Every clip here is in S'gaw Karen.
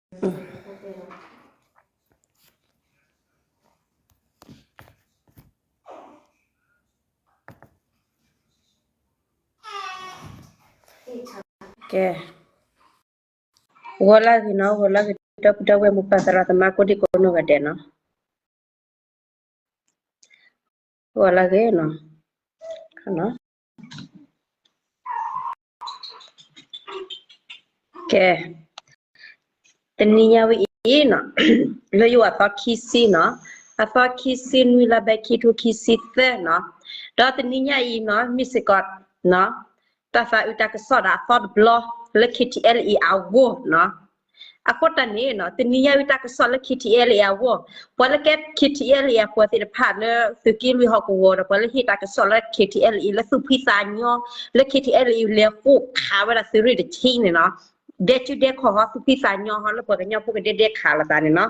ကဲ, ဂီၤလၢဂ့ၤနီၤ, ဂီၤလၢဂ့ၤ ဒီပုၢ်ဒီဝဲၢ်မိၢ်ပၢ်သရၣ်သမါကိးဒံကိးနီၢ်ဂၤဒဲးနီၤ, ဂီၤလၢဂ့ၤနီၤ, ကဲ, တနံၤညါဝဲအံၤနီၤ, လၢယိၤအသီခံဆံနီၤ, အသီခံဆံနွံ လါဘဲ ခံထိခံဆံသၢနီၤ, ဒီးတနံၤညါအံၤနီၤ မ့ၢ်စ့ၢ်ကီး တၢ်သးအုးတၢ်ကစီၣ်ဒီးအသီတဘျီ လၢ KTLA အဂီၢ်နီၤ. အဃိတၢ်န့ၣ်နီၤ တနံၤညါအံၤတၢ်ကစီၣ်လၢ KTLA အဂီၢ်, ပှၤလၢကဲ KTLA အပှၤသ့ၣ်တဖၣ်လၢသုးက့လွံၢ်ဟီၣ်ကဝီၤဒီး ပှၤလၢဟ့ၣ်တၢ်ကစီၣ်လၢ KTLA လၢသူၣ်ဖှံသးညီ လၢ KTLA လဲၤဃိခးဝဲဒၣ်သုးရ့ၣ်တဆံန့ၣ်နီၤ, ဒဲကၠူဒဲခီၣ်ဟီသူၣ်ဖှံသးညီဟီလၢပှၤကညီဖိကဒဲဒဲခးလိာ်သးန့ၣ်နီၤ.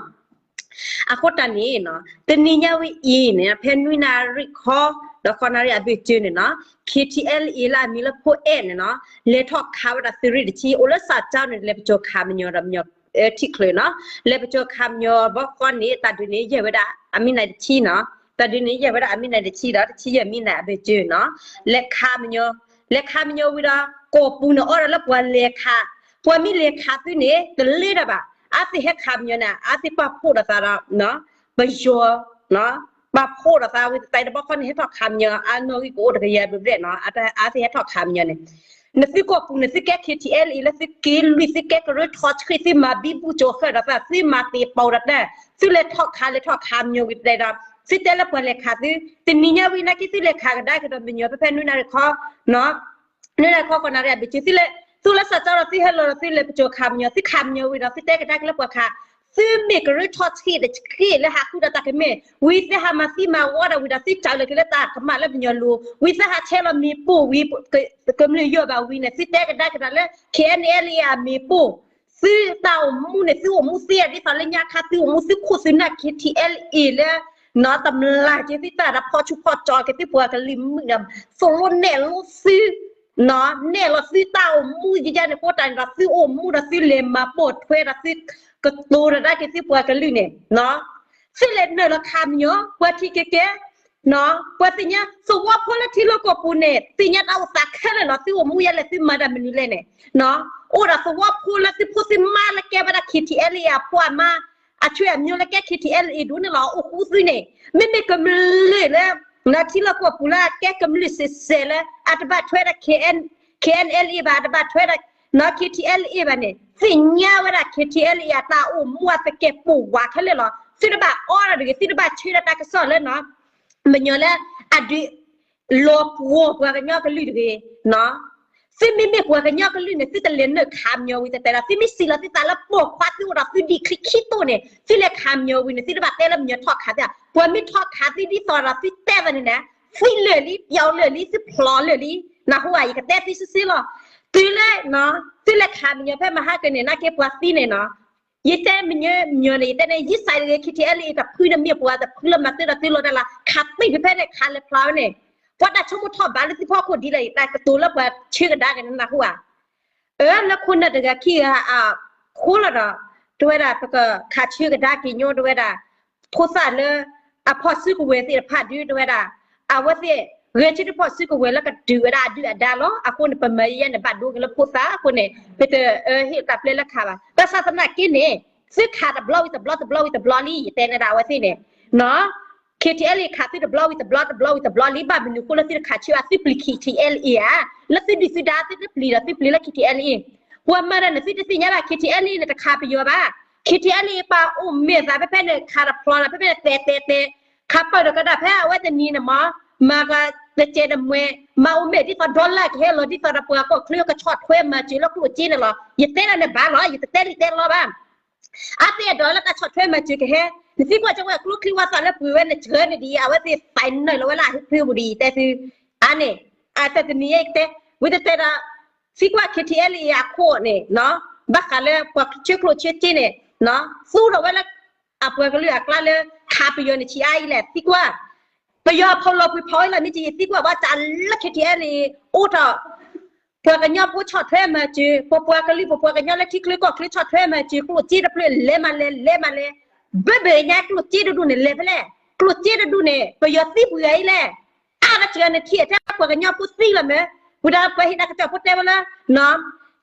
အဃိတၢ်န့ၣ်နီၤ တနံၤညါဝဲအံၤန့ၣ် ဖဲနွံနၣ်ရံၣ်ခီ ဒီးဃိးနၣ်ရံၣ်အဘၢၣ်စၢၤန့ၣ်နီၤ KTLA လၢအမံၤလၢဖိအဲၣ်န့ၣ်နီၤ လဲၤထီၣ်ခးဝဲဒၣ်သုးရ့ၣ်တဆံ အိၣ်လၢစးကၠီန့ၣ် လဲၤပစိာ်ခးမညီဒီးမညီ ထံၣ်ချုးနီၤ, လဲၤပစိာ်ခးမညီဘီဃီန့ၣ် တၢ်ဒုးန့ၣ် ယဲၢ်ဝဲဒၣ်အမံၤနၢၤတဆံနီၤ, တၢ်ဒုးန့ၣ် ယဲၢ်ဝဲဒၣ်အမံၤနၢၤတဆံဒီး တဆံယဲၢ်မံၤနၢၤအဘၢၣ်စၢၤနီၤ, လဲၤခးမညီ, လဲၤခးမညီဝံၤဒီး ကီၢ်ပူၤန့ၣ် အိၣ်ဒီးလၢပှၤလဲၤခး, ပှၤမ့ၢ်လဲၤခးသုန့ၣ် တလၢတၢ်ဘၣ်, အါသ့ၣ်ဟဲခးမညီန့ၣ် အါသ့ၣ်ပာ်ဖှိၣ်ဒီးသးဒီး ပယီၤ ပာ်ဖှိၣ်ဒီးသးဝံၤတသးဒီးဘီဃီန့ၣ် ဟဲထီၣ်ခးမညီ အနီၣ်ဂံၢ်ကအိၣ်တကယၤဘျဲၣ်ဘျဲၣ်နီၤ, အါသ့ၣ်ဟဲထီၣ်ခးမညီန့ၣ်, နသုကီၢ်ပူၤန့ၣ် သုကဲ KTLA လၢသုးက့လွံၢ် သုကဲကရၢထီဆှံ သုမၤဘံဘူကၠိၤဃၢၤဒီးသး သုမၤသ့ပီၤဒီးတၢ် သုလဲၤထီၣ်ခး လဲၤထီၣ်ခးမညီဝံၤတသးဒီး သုတဲလၢပှၤလဲၤခးသု, တနံၤညါဝံၤနာ်က့ သုလဲၤခးကဒါက့ၤဒီးမညီ ဖဲဖဲနွံနၣ်ရံၣ်ခီ နွံနၣ်ရံၣ်ခီ ဃိးနၣ်ရံၣ်အဘၢၣ်စၢၤ သုလဲၤ သူၣ်လၢစးကၠီဒီးသုဟဲလီၤဒီးသုလဲၤပစိာ်ခးမညီ သုခးမညီဝံၤဒီး သုတဲကဒါက့ၤလၢပှၤခး, သုမ့ၢ်ကရၢထီဆှံတဆှံလၢဟးဃုဒီးတၢ်ကမၢၢ် ဝံၤသုဟးမၤသံမၤဝီဒီးဝံၤဒီး သုစးလၢက့ၤလၢတၢ်ကမၣ်လၢပညီလိၤ ဝံၤသုဟးဆဲးလီၤမ့ၣ်ပိၢ်ဝံၤ ကမျၢၢ်ယီၢ်ဘၣ်ဝံၤန့ၣ် သုတဲကဒါက့ၤတၢ်လၢ KNLA အမ့ၣ်ပိၢ်, သုတၢ်အိၣ်မူန့ၣ် သုအိၣ်မူသ့ဒ်သိးလၢညါခါ သုအိၣ်မူသုခိၣ်သုနၢ် KTLA လၢ နီတမျၢ်က့ၤသုတၢ်ဒီးဖီဆူဖီကၠီက့ၤသုပှၤကလုာ်မုၣ်ဒီး သိၣ်လိနဲၣ်လိသု နဲၣ်လီၤသုတၢ်အိၣ်မူယယါန့ၣ် ဃိတၢ်န့ၣ်ဒီး သုအိၣ်မူဒီးသုလဲၤမၤပိာ်ထွဲဒီးသုကတိၤတဒါက့ၤသုပှၤကလုာ်န့ၣ် သုလဲၤနုာ်လီၤခးမညီ ပှၤထံၣ်က့ၤကဲ ပှၤသ့ၣ်ညါ သဝီဖိလၢထံလီၢ်ကီၢ်ပူၤန့ၣ် သ့ၣ်ညါတၢ်အိၣ်သးခဲလၢာ်လီၤ သုအိၣ်မူယဲလဲၣ် သုမၤတၢ်မနုၤလဲၣ်န့ၣ် အိၣ်ဒီးသဝီဖိလၢသုဖိသုမါလၢကဲဝဲဒၣ် KTLA အဖိအမါ အဆွေအမျိုးလၢကဲ KTLA ဒိၣ်န့ၣ်လီၤ အိၣ်ဃူသုန့ၣ် မ့မ့ၢ်ကမျၢၢ်လၢ ထံလီၢ်ကီၢ်ပူၤလၢအကဲကမျၢၢ်စဲးစဲးလၢ အတဘၣ်ထွဲဒီး KN KNLA ဘၣ် အတဘၣ်ထွဲဒီး နီၢ် KTLA ဘၣ်န့ၣ် သ့ၣ်ညါဝဲဒၣ် KTLA အတၢ်အိၣ်မူအသကဲာ်ပိာ်ဝးခဲလၢာ်လီၤ. သုတဘၣ်အီဒီးတဂ့ၤ သုတဘၣ်ဆၢဒီးတၢ်ကစီၣ်လၢနီၢ် မညီလၢ အဒုး လီၤပှီၢ်ပှၤကညီကလုာ်တဂ့ၤ နီၢ် သုမ့မ့ၢ်ပှၤကညီကလုာ်န့ၣ် သုတလဲၤနုာ်ခးမညီဝံၤတဲတဲဒီး သုမ့ၢ်စံးလီၤသုသးလၢပိာ်ခွါ သုအိၣ်ဒီးသုဒံၣ်ချံခံတိၢ်န့ၣ် သုလဲၤခးမညီဝံၤန့ၣ် သုတဘၣ်တဲလၢမညီထီၣ်ခးသုဧါ. ပှၤမ့ၢ်ထီၣ်ခးသုဒ်သိးဒီးသုတဲသးန့ၣ်န့ၣ် သံလၢာ်လံ ပျီလၢာ်လံ သုဖျိးလၢာ်လံ နၢ်ဟူဧါ ယကတဲသုစ့ၢ်စ့ၢ်လီၤ. တုၤလၢ သုလဲၤခးမညီဖဲမဟါကန့ၣ် နာ်က့ပှၤသံန့ၣ်နီၢ် ယတဲမညီမညီန့ၣ် ယတဲန့ၣ် ယစံးတဂ့ၤ KTLA တဖုန့ၣ်မ့ၢ်ပှၤတဖုလၢမၤတၢ်ဒီးသုလီၤတၢ်လၢ ခးသံဖဲဖဲန့ၣ် ခးလဲၤဖျါဝဲန့ၣ် ပှၤတၢ်ဆိကမိၣ်ထီၣ်ဘးလၢသုဖီခိၣ်ဒ်လဲၣ် ယတၢ်ကတိၤလၢပှၤဆၢကဒါက့ၤန့ၣ် နၢ်ဟူဧါ အၢ လၢခိၣ်နၢ်တဂၤခံဂၤအဃိလီၤဒီး တဝဲဒၣ် ပကခးဆၢကဒါက့ၤညီတဝဲဒၣ် ဖိသၣ်လၢ အဖီၣ်စုကဝဲၤသ့ၣ်တဖၣ်ဒုတဝဲဒၣ် အဝဲသ့ၣ် ဂဲၤဆၢထၢၣ်ဖီၣ်စုကဝဲၤလၢကတုၤဝဲဒၣ်အဒုၣ်အဒါလီၤ. အဃိန့ၣ် ပမၤယဲန့ၣ် ဘၣ်ဒိက့ၤလၢဖိသၣ်အဃိန့ၣ် ပတဟ့ၣ်တၢ်ပျဲလၢခးဘၣ်. ဘၣ်ဆၣ်သနာ်က့န့ၣ် သုခးတဘျီဝံၤတဘျီ တဘျီဝံၤတဘျီလံ ယတဲန့ၣ်ဒၣ်အဝဲသ့ၣ်န့ၣ် KTLA ခးသုတဘျီဝံၤတဘျီ တဘျီဝံၤတဘျီလံ ဘၣ်မနုၤအဃိလၢသုတခးဆၢအသုပျံၤ KTLA ဧါ. လၢသုဒုၣ်သုဒါသုတပျံၤဒီးသုပျံၤလၢ KTLA ပှၤမၤတၢ်န့ၣ် သုတသ့ၣ်ညါဘၣ် KTLA န့ၣ် တခးပယီၤဘၣ်. KTLA ပာ်အိၣ်မဲာ်သးဖဲဖဲန့ၣ် ခးတဖျိလီၤ ဖဲဖဲန့ၣ် တဲတဲတဲ ခးပၢၢ်ဒီးကဒီးဖဲအဝဲတနံၤန့ၣ်မး မၤကတစဲးတမှဲၤ မၤအိၣ်မဲာ်ဒ်သိး dollar ကဟဲလီၤ ဒ်သိးဒီးပှၤကီၢ်ချၢကဆီၣ်ထွဲမၤစၢၤလၢကျိၣ်စ့န့ၣ်လီၤ. ယတဲဒၣ်န့ၣ်ဘၣ်လီၤ ယတတဲလံတဲလီၤဘၣ်. အါတဲဒီးလၢတၢ်ဆီၣ်ထွဲမၤစၢၤကဟဲ နသံကွၢ်ကဝဲၢ်ကျိချံဝါသၣ်လၢပှ့ၤဝဲန့ၣ် စှၤန့ၣ်ဒ်အံၤ အဝဲသ့ၣ်သးနုာ်လီၤဝဲလၢအဟံၣ်ဖုပူၤဒ်အံၤ တဲသု အါန့ၣ် အတၢ်တနံၤအံၤကတဲ ဝံၤတတဲဒီး သံကွၢ် KTLA အခိၣ်န့ၣ် ဘၣ်ဃးလၢပှၤဆၢကျိၣ်ဆၢစ့န့ၣ် သူထီၣ်ဝဲလၢ အပှၤကလုာ်အကျါလၢ ခးပယီၤန့ၣ်ဆံးအါအံၤလဲၣ် သံကွၢ် ပယီၤအဖီလီၤပှ့ၤဖီဝဲလၢမ့ၢ်ကယံာ်သံကွၢ်ဘၣ်တၢ်လၢ KTLA အိၣ်ထီၣ် ပှၤကညီဖိဆီၣ်ထွဲမၤစၢၤ, ပပှၤကလုာ် ပပှၤကညီလၢထံချၢကီၢ်ချၢဆီၣ်ထွဲမၤစၢၤ, ကျိၣ်စ့တဖျၢၣ်လဲၤမၤလဲၤ လဲၤမၤလဲၤ, ဘၣ်ဘၣ်ညါကျိၣ်စ့တဒူၣ်န့ၣ် လဲၤဖဲလဲၣ်, ကျိၣ်စ့တဒူၣ်န့ၣ် ပယီၤသံပှဲၤအံၤလဲၣ်, အါကစှၤနထံၣ်ထဲပှၤကညီဖိသံလီၤမၢ်, ဝံၤဒီးပှၤဟ့ၣ်တၢ်ကစီၣ်ဖိတဲဝဲလၢ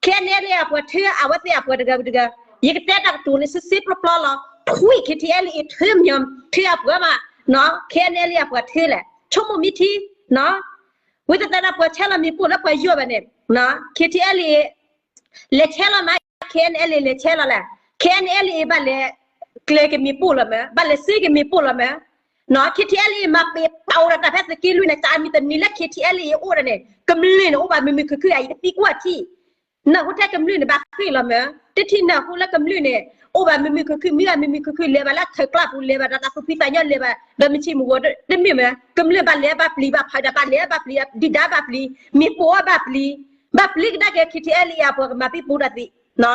KNLA အပှၤထၢ အဝဲသ့ၣ်အပှၤတဂၤဝံၤတဂၤ, ယကတဲတၢ်ကတိၤန့ၣ် စ့စ့ပျီပျီလီၤ, ထွံၣ် KTLA ထၢမညီ ထၢအပှၤဘၣ်, KNLA အပှၤထၢလဲၣ်, ဆိကမိၣ်မ့ၢ်ထံ ဝံၤတသးဒီးပှၤဆဲးလီၤမ့ၣ်ပိၢ်လၢပှၤယိာ်ဘၣ်န့ၣ်, KTLA လဲၤဆဲးလီၤမး, KNLA လဲၤဆဲးလီၤလဲၣ်, KNLA ဘၣ်လဲၤကျဲၤက့ၤမ့ၣ်ပိၢ်လီၤမၢ်, ဘၣ်လဲၤစ့က့ၤမ့ၣ်ပိၢ်လီၤမၢ်, KTLA မၤပ့ၤပာ်အိၣ်ဒီးတၢ်ဖဲသုးက့လွံၢ်န့ၣ် တၢ်မံၤတမံၤလၢ KTLA အိၣ်ဒီးန့ၣ် ကမျၢၢ်န့ၣ် အိၣ်ဘၣ်မုာ်မုာ်ခုၣ်ခုၣ်ဧါ, ယကသံကွၢ်ထံၣ် နၢ်ဟူထဲကမျၢၢ်န့ၣ် ဘၣ်ဃ့ၢ်လီၤမၢ်, တထံၣ်နၢ်ဟူလၢကမျၢၢ်န့ၣ် အိၣ်ဘၣ်မုာ်မုာ်ခုၣ်ခုၣ်, မံဘၣ်မုာ်မုာ်ခုၣ်ခုၣ်, လဲၤဘၣ်လၢထၢၣ်ကျါပူၤ, လဲၤဘၣ်ဒီးတၢ်သူၣ်ဖှံသးညီ, လဲၤဘၣ်ဒီးမုၢ်ဆ့ၣ်မုၢ်ဂီၤ, တမ့ၢ်မၢ်, ကမျၢၢ်ဘၣ်လဲၤဘၣ်ပျံၤ, ဘၣ်ဖးဒီးဘၣ်လဲၤဘၣ်ပျံၤ, ဒုၣ်ဒါဘၣ်ပျံၤ, မ့ၣ်ပိၢ်အီၤဘၣ်ပျံၤ, ဘၣ်ပျံၤကဒါက့ၤ KTLA အပှၤကမၤသံပူၤဒီးသံ,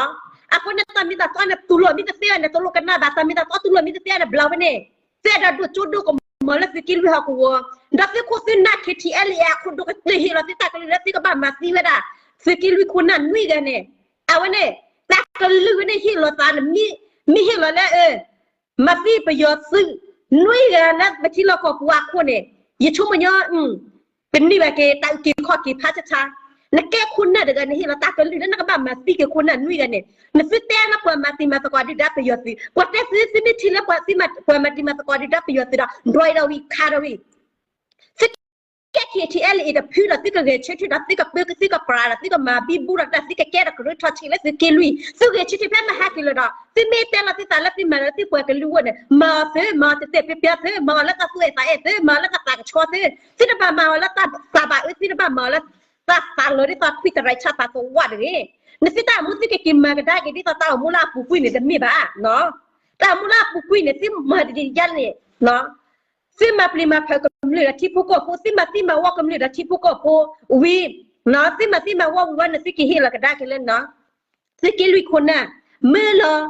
အဃိန့ၣ်တၢ်မ့ၢ်တၢ်တီန့ၣ် တူၢ်လိာ်မ့ၢ်တသ့ဘၣ်န့ၣ် တလိၣ်ကနၣ်ဘၣ်, တၢ်မ့ၢ်တၢ်တီတူၢ်လိာ်မ့ၢ်တသ့ဘၣ်န့ၣ် ဘျီဝဲန့ၣ် သ့ၣ်ဒီးဒိၣ်ကၠိဒိၣ်ကမီၤလၢသုးက့လွံၢ်ဟီၣ်ကဝီၤ, ဒီးသုးခိၣ်သုးနၢ် KTLA အခိၣ်ဒိၣ်ကတၢၢ်ဟ့ၣ်လီၤသုတၢ်ကလုၢ်လၢသုကဘၣ်မၤသံဝဲဒၣ် သုးက့လွံၢ်ခိၣ်နၢ်နွံဂၤန့ၣ်, အဝဲန့ၣ် တၢ်ကလုၢ်ဝဲန့ၣ်ဟ့ၣ်လီၤသးန့ၣ် မ့ၢ်ဟ့ၣ်လီၤလၢ မၤသံပယီၤသုး နွံဂၤလၢပထံလီၢ်ကီၢ်ပူၤအခိၣ်န့ၣ်, ယဆိကမိၣ်ညီ ကန့ၢ်ဘၣ်က့ၤတၢ်အုၣ်က့ၤခီၣ်က့ၤဖးဆါဆါ, နကဲခိၣ်နၢ်တဂၤန့ၣ် ဟ့ၣ်လီၤတၢ်ကလုၢ်လၢနကဘၣ်မၤသံက့ၤခိၣ်နၢ်နွံဂၤန့ၣ်, နသုတဲလၢပှၤမၤတံၤမၤသကိးဒုၣ်ဒါပယီၤသုး, ပှၤတဲသု သုမ့ၢ်ထံၣ်လၢပှၤမၤတံၤမၤသကိးဒုၣ်ဒါပယီၤသုးဒီး ဒွးအံၤဒီးဝံၤခါဒီးဝံၤ သုကဲ KTLA တဖုဒီး သုကဂဲၤဆၢထၢၣ်ဒီး သုကပၢကသုကပြးဒီး သုကမၤဘံဘူဒီးတၢ် သုကကဲဒီးကရၢထီၣ်ဆံးလၢသုးက့လွံၢ်, သုဂဲၤဆၢထၢၣ်ဖဲမဟါက့ၤလၢၤဒီး သုမ့ၢ်တဲလီၤသုသးလၢသုမၤလၢသုပှၤကလုာ်အဂီၢ်န့ၣ် မၤအီၤသု, မၤအီၤတဲာ်တဲာ်ဖျဲးဖျဲးသု, မၤအီၤလၢတၢ်သူၣ်အဲၣ်သးအဲၣ်သု, မၤအီၤလၢတၢ်သးကဆှီသု, သုတဘၣ်မၤအီၤလၢတၢ်သးဘၣ်အၢ, သုတဘၣ်မၤအီၤလၢ တၢ်သးလီၤဒ်သိးထွံၣ်တရံးဆၣ်သးသဝးတဂ့ၤ, နသုတၢ်အိၣ်မူသုကက့ၤမၤကဒါက့ၤဒ်သိးတၢ်အိၣ်မူလၢအပူၤကွံာ်န့ၣ် တမ့ၢ်ဘၣ်, တၢ်အိၣ်မူလၢအပူၤကွံာ်န့ၣ် သုမၤတဒ်ယါန့ၣ် သုမၤပျံၤမၤဖုးကမျၢၢ်ဒီးထံဖိကီၢ်ဖိ, သုမၤသံမၤဝီကမျၢၢ်ဒီးထံဖိကီၢ်ဖိဝံၤ, သုမၤသံမၤဝီဝံၤဝဲန့ၣ် သုကဟ့ၣ်လီၤကဒါက့ၤလၢ သုးက့လွံၢ်ခိၣ်နၢ် မၢလီၤ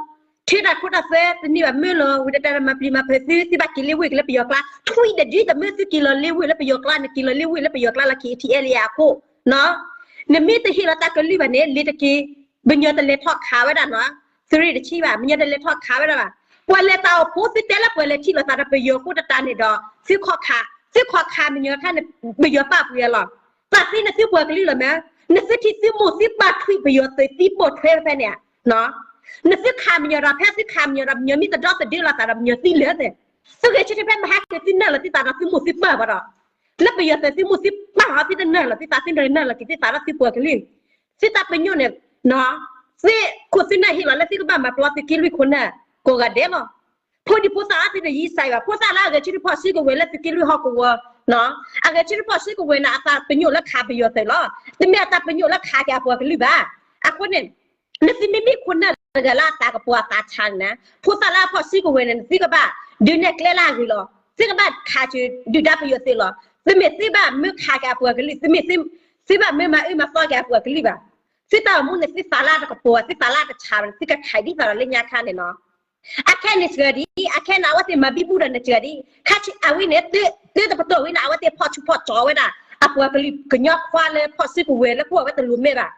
ထၢတၢ်ခိတၢ်သွဲတန့ၢ်ဘၣ် မၢလီၤဝံၤဒီးတၢ်မၤပျံၤမၤဖုးသု, သုဘၣ်က့ၤလ့ဝ့ၢ်က့ၤလၢပယီၤကျါ, ထွံၣ်တဒုတမၢသုက့ၤလီၤလ့ဝ့ၢ်လၢပယီၤကျါ, နက့ၤလီၤလ့ဝ့ၢ်လၢပယီၤကျါလၢ KTLA အခိၣ် နမ့ၢ်တဟ့ၣ်လီၤတၢ်ကလုၢ်ဘၣ်န့ၣ် လ့ၤတက့ၤ, ပညီတလဲၤထီၣ်ခးဝဲဒၣ်နီၤ, သုးရ့ၣ်တဆံဘၣ် ပညီတလဲၤထီၣ်ခးဝဲဒၣ်ဘၣ်, ပှၤလဲၤတၢ်အိၣ်ဖှိၣ်သုတဲလၢပှၤလဲၤထံၣ်လိာ်သးဒီးပယီၤဃိတတးန့ၣ်ဒီး သုခီၣ်ခး, သုခီၣ်ခးမညီခါန့ၣ် ပယီၤပာ်ပှ့ၤအလီၢ်, ပာ်သံနသုပှၤကလုာ်လီၤမး, နသုထံၣ်သုမိၢ်သုပၢ်ထွံၣ်ပယီၤသုးသံပိာ်ထွဲဖဲန့ၣ်, နသုခးမညီဒီး ဖဲသုခးမညီဒီး ပညီမ့ၢ်တဒီသဒၢလီၤသးဒီး ပညီသံလၢာ်သ့, သုဂဲၤဆၢထၢၣ်ဖဲမဟါက့ၤသုနၢ်လီၤသုသးဒီးသုမိၢ်သုပၢ်ဘၣ်ဒီး လၢပယီၤသုးသုမိၢ်သုပၢ်ဟီ သုတနၢ်လီၤသုသးသုနၢ်လီၤက့ၤသုသးလၢသုပှၤကလုာ်, သုတၢ်ပညိၣ်န့ၣ်, သုခိၣ်သုနၢ်ဟ့ၣ်လီၤလၢသုကဘၣ်မၤပျီသုးက့လွံၢ်ခိၣ်နၢ် ကိးဂၤဒဲးလီၤ, ဖိဒံဖိသၣ်အသုတယံာ်စဲးဘၣ်, ဖိသၣ်လၢအဂဲၤဆၢထၢၣ်ဖီၣ်စုကဝဲၤလၢသုးက့လွံၢ်ဟီၣ်ကဝီၤ, အဂဲၤဆၢထၢၣ်ဖီၣ်စုကဝဲၤန့ၣ် အတၢ်ပညိၣ်လၢခးပယီၤသုးလီၤ, တမ့ၢ်အတၢ်ပညိၣ်လၢခးက့ၤအပှၤကလုာ်ဘၣ်, အဃိန့ၣ် နသုမ့မ့ၢ်ခိၣ်နၢ်တဂၤလၢအသးကပီၤအသးဆါန့ၣ်, ဖိသၣ်လၢအဖီၣ်စုကဝဲၤန့ၣ် နသုကဘၣ်ဒုးနဲၣ်ကျဲလၢအဂ့ၤလီၤ, သုကဘၣ်ခးစၢၤဒုၣ်ဒါပယီၤသုးလီၤ, သုမ့ၢ်သုဘၣ်မၢခးက့ၤအပှၤကလုာ်, သုမ့ၢ်သု, သုဘၣ်မၢမၤအၢမၤသီက့ၤအပှၤကလုာ်ဘၣ်, သုတၢ်အိၣ်မူန့ၣ် သုသးလၢတကပီၤ သုသးလၢတဆါဘၣ်န့ၣ် သုကခးဒ်သိးဒီးလၢညါခါန့ၣ်နီၤ, အခဲန့ၣ်စှၤဒံး, အခဲန့ၣ် အဝဲသ့ၣ်မၤဘံဘူဒီးနစှၤဒံး, ခါဆံးအဝဲန့ၣ် တၢတပတီၢ်ဝဲန့ၣ် အဝဲသ့ၣ်ဖီၣ်ဆူၣ်ဖီၣ်ကၠီဝဲဒၣ် အပှၤကလုာ်ကညီခွါလၢဖီၣ်စုကဝဲၤလၢကအိၣ်ဝဲတလိၤမဲာ်ဘၣ်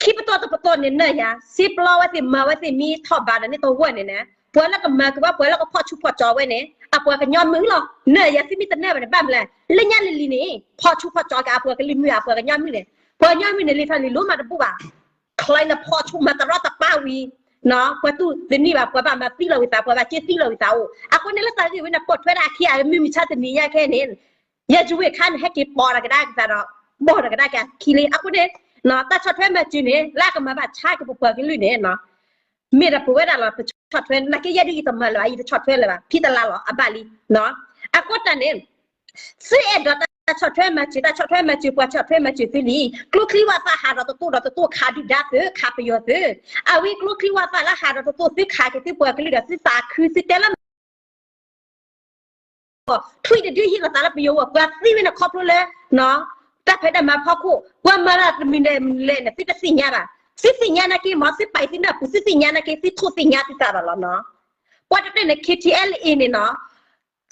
ခံပတီၢ်တပတီၢ်န့ၣ် နၢ်ယၤ စ့ပျီဝဲသ့ၣ်မၤဝဲသ့ၣ် မ့ၢ်ထီၣ်ဘးဒီးန့ၢ်တဝီၢ်န့ၣ်န့ၣ် ပှၤလၢကမၤက့ၤဝဲ ပှၤလၢကဖီၣ်ဆူၣ်ဖီၣ်ကၠီဝဲန့ၣ် အပှၤကညီမုၣ်လီၤ. နၢ်ယၤ သုမ့ၢ်တနၢ်ဘၣ်န့ၣ် ဘၣ်မနုၤလဲၣ်. လၢညါလံၤလံၤန့ၣ် ဖီၣ်ဆူၣ်ဖီၣ်ကၠီက့ၤအပှၤကလုာ်မုၣ် အပှၤကညီမုၣ်န့ၣ် ပှၤကညီမုၣ်န့ၣ် လံာ်ထီၣ်လံာ်လိၤမးတဘူၣ်ဘၣ်. ချၢန့ၣ်ဖီၣ်ဆူၣ်မၤတရီတပါဝံၤ ပှၤတူၢ်သန့ၤဘၣ် ပှၤဘၣ်မၤသံလီၤဝံၤသး ပှၤဘၣ်က့သံလီၤဝံၤသးအိၣ် အဃိန့ၣ် လၢတၢ်ဂ့ၢ်ဝဲန့ၣ် ပိာ်ထွဲဒၣ်အခံ အမုၢ်မဆါတနံၤညါခဲန့ၣ် ယဲယဝ့ၢ်ခါန့ၣ် ဟဲက့ၤပိာ်တၢ်ကဒါက့ၤသးဒီး ပိာ်တၢ်ကဒါက့ၤအခံလံ. အဃိန့ၣ် တၢ်ဆီၣ်ထွဲမၤစၢၤန့ၣ် လၢအကမၤဘၣ်ဆါက့ၤပပှၤကလုာ်န့ၣ် မ့ၢ်ဒီးပဝဲဒၣ်လီၤ ပဆီၣ်ထွဲ နာ်က့ယဲဒၣ်ယတမၤလၢၤဘၣ် ယတဆီၣ်ထွဲလၢၤဘၣ် ဖံတလါလီၤ အဘၣ်လံ. အဃိတၢ်န့ၣ် သုအဲၣ်ဒိးတၢ်ဆီၣ်ထွဲမၤစၢၤ တၢ်ဆီၣ်ထွဲမၤစၢၤ ပှၤဆီၣ်ထွဲမၤစၢၤသုလံ. ကျိချံဝၣ်သၣ်ဟးဒီးတတိၢ်ဒီးတတိၢ် ခးဒုၣ်ဒါသု ခးပယီၤသု အဝဲကျိချံဝၣ်သၣ်လၢဟးဒီးတတိၢ် သုခးက့ၤသုပှၤကလုာ်ဒီးသုသးခု သုတဲလၢ ထွံၣ်တဒုဟ့ၣ်လီၤသးလၢပယီၤဝဲ ပှၤသံဝဲန့ၣ် ခီဖျိလၢ တၢ်ဖံးတၢ်မၤဖီခိၣ် ပှၤမၤတၢ်တမံၤလဲၣ်န့ၣ် သုတသ့ၣ်ညါဘၣ်. သုသ့ၣ်ညါနာ်က့မ့ၢ် သုပာ်သုနၢ်ပူၤ သုသ့ၣ်ညါနာ်က့ သုထိၣ်သ့ၣ်ညါသုသးဘၣ်လီၤနီၤ. ပှၤတတဲန့ၣ် KTLA န့ၣ်နီၤ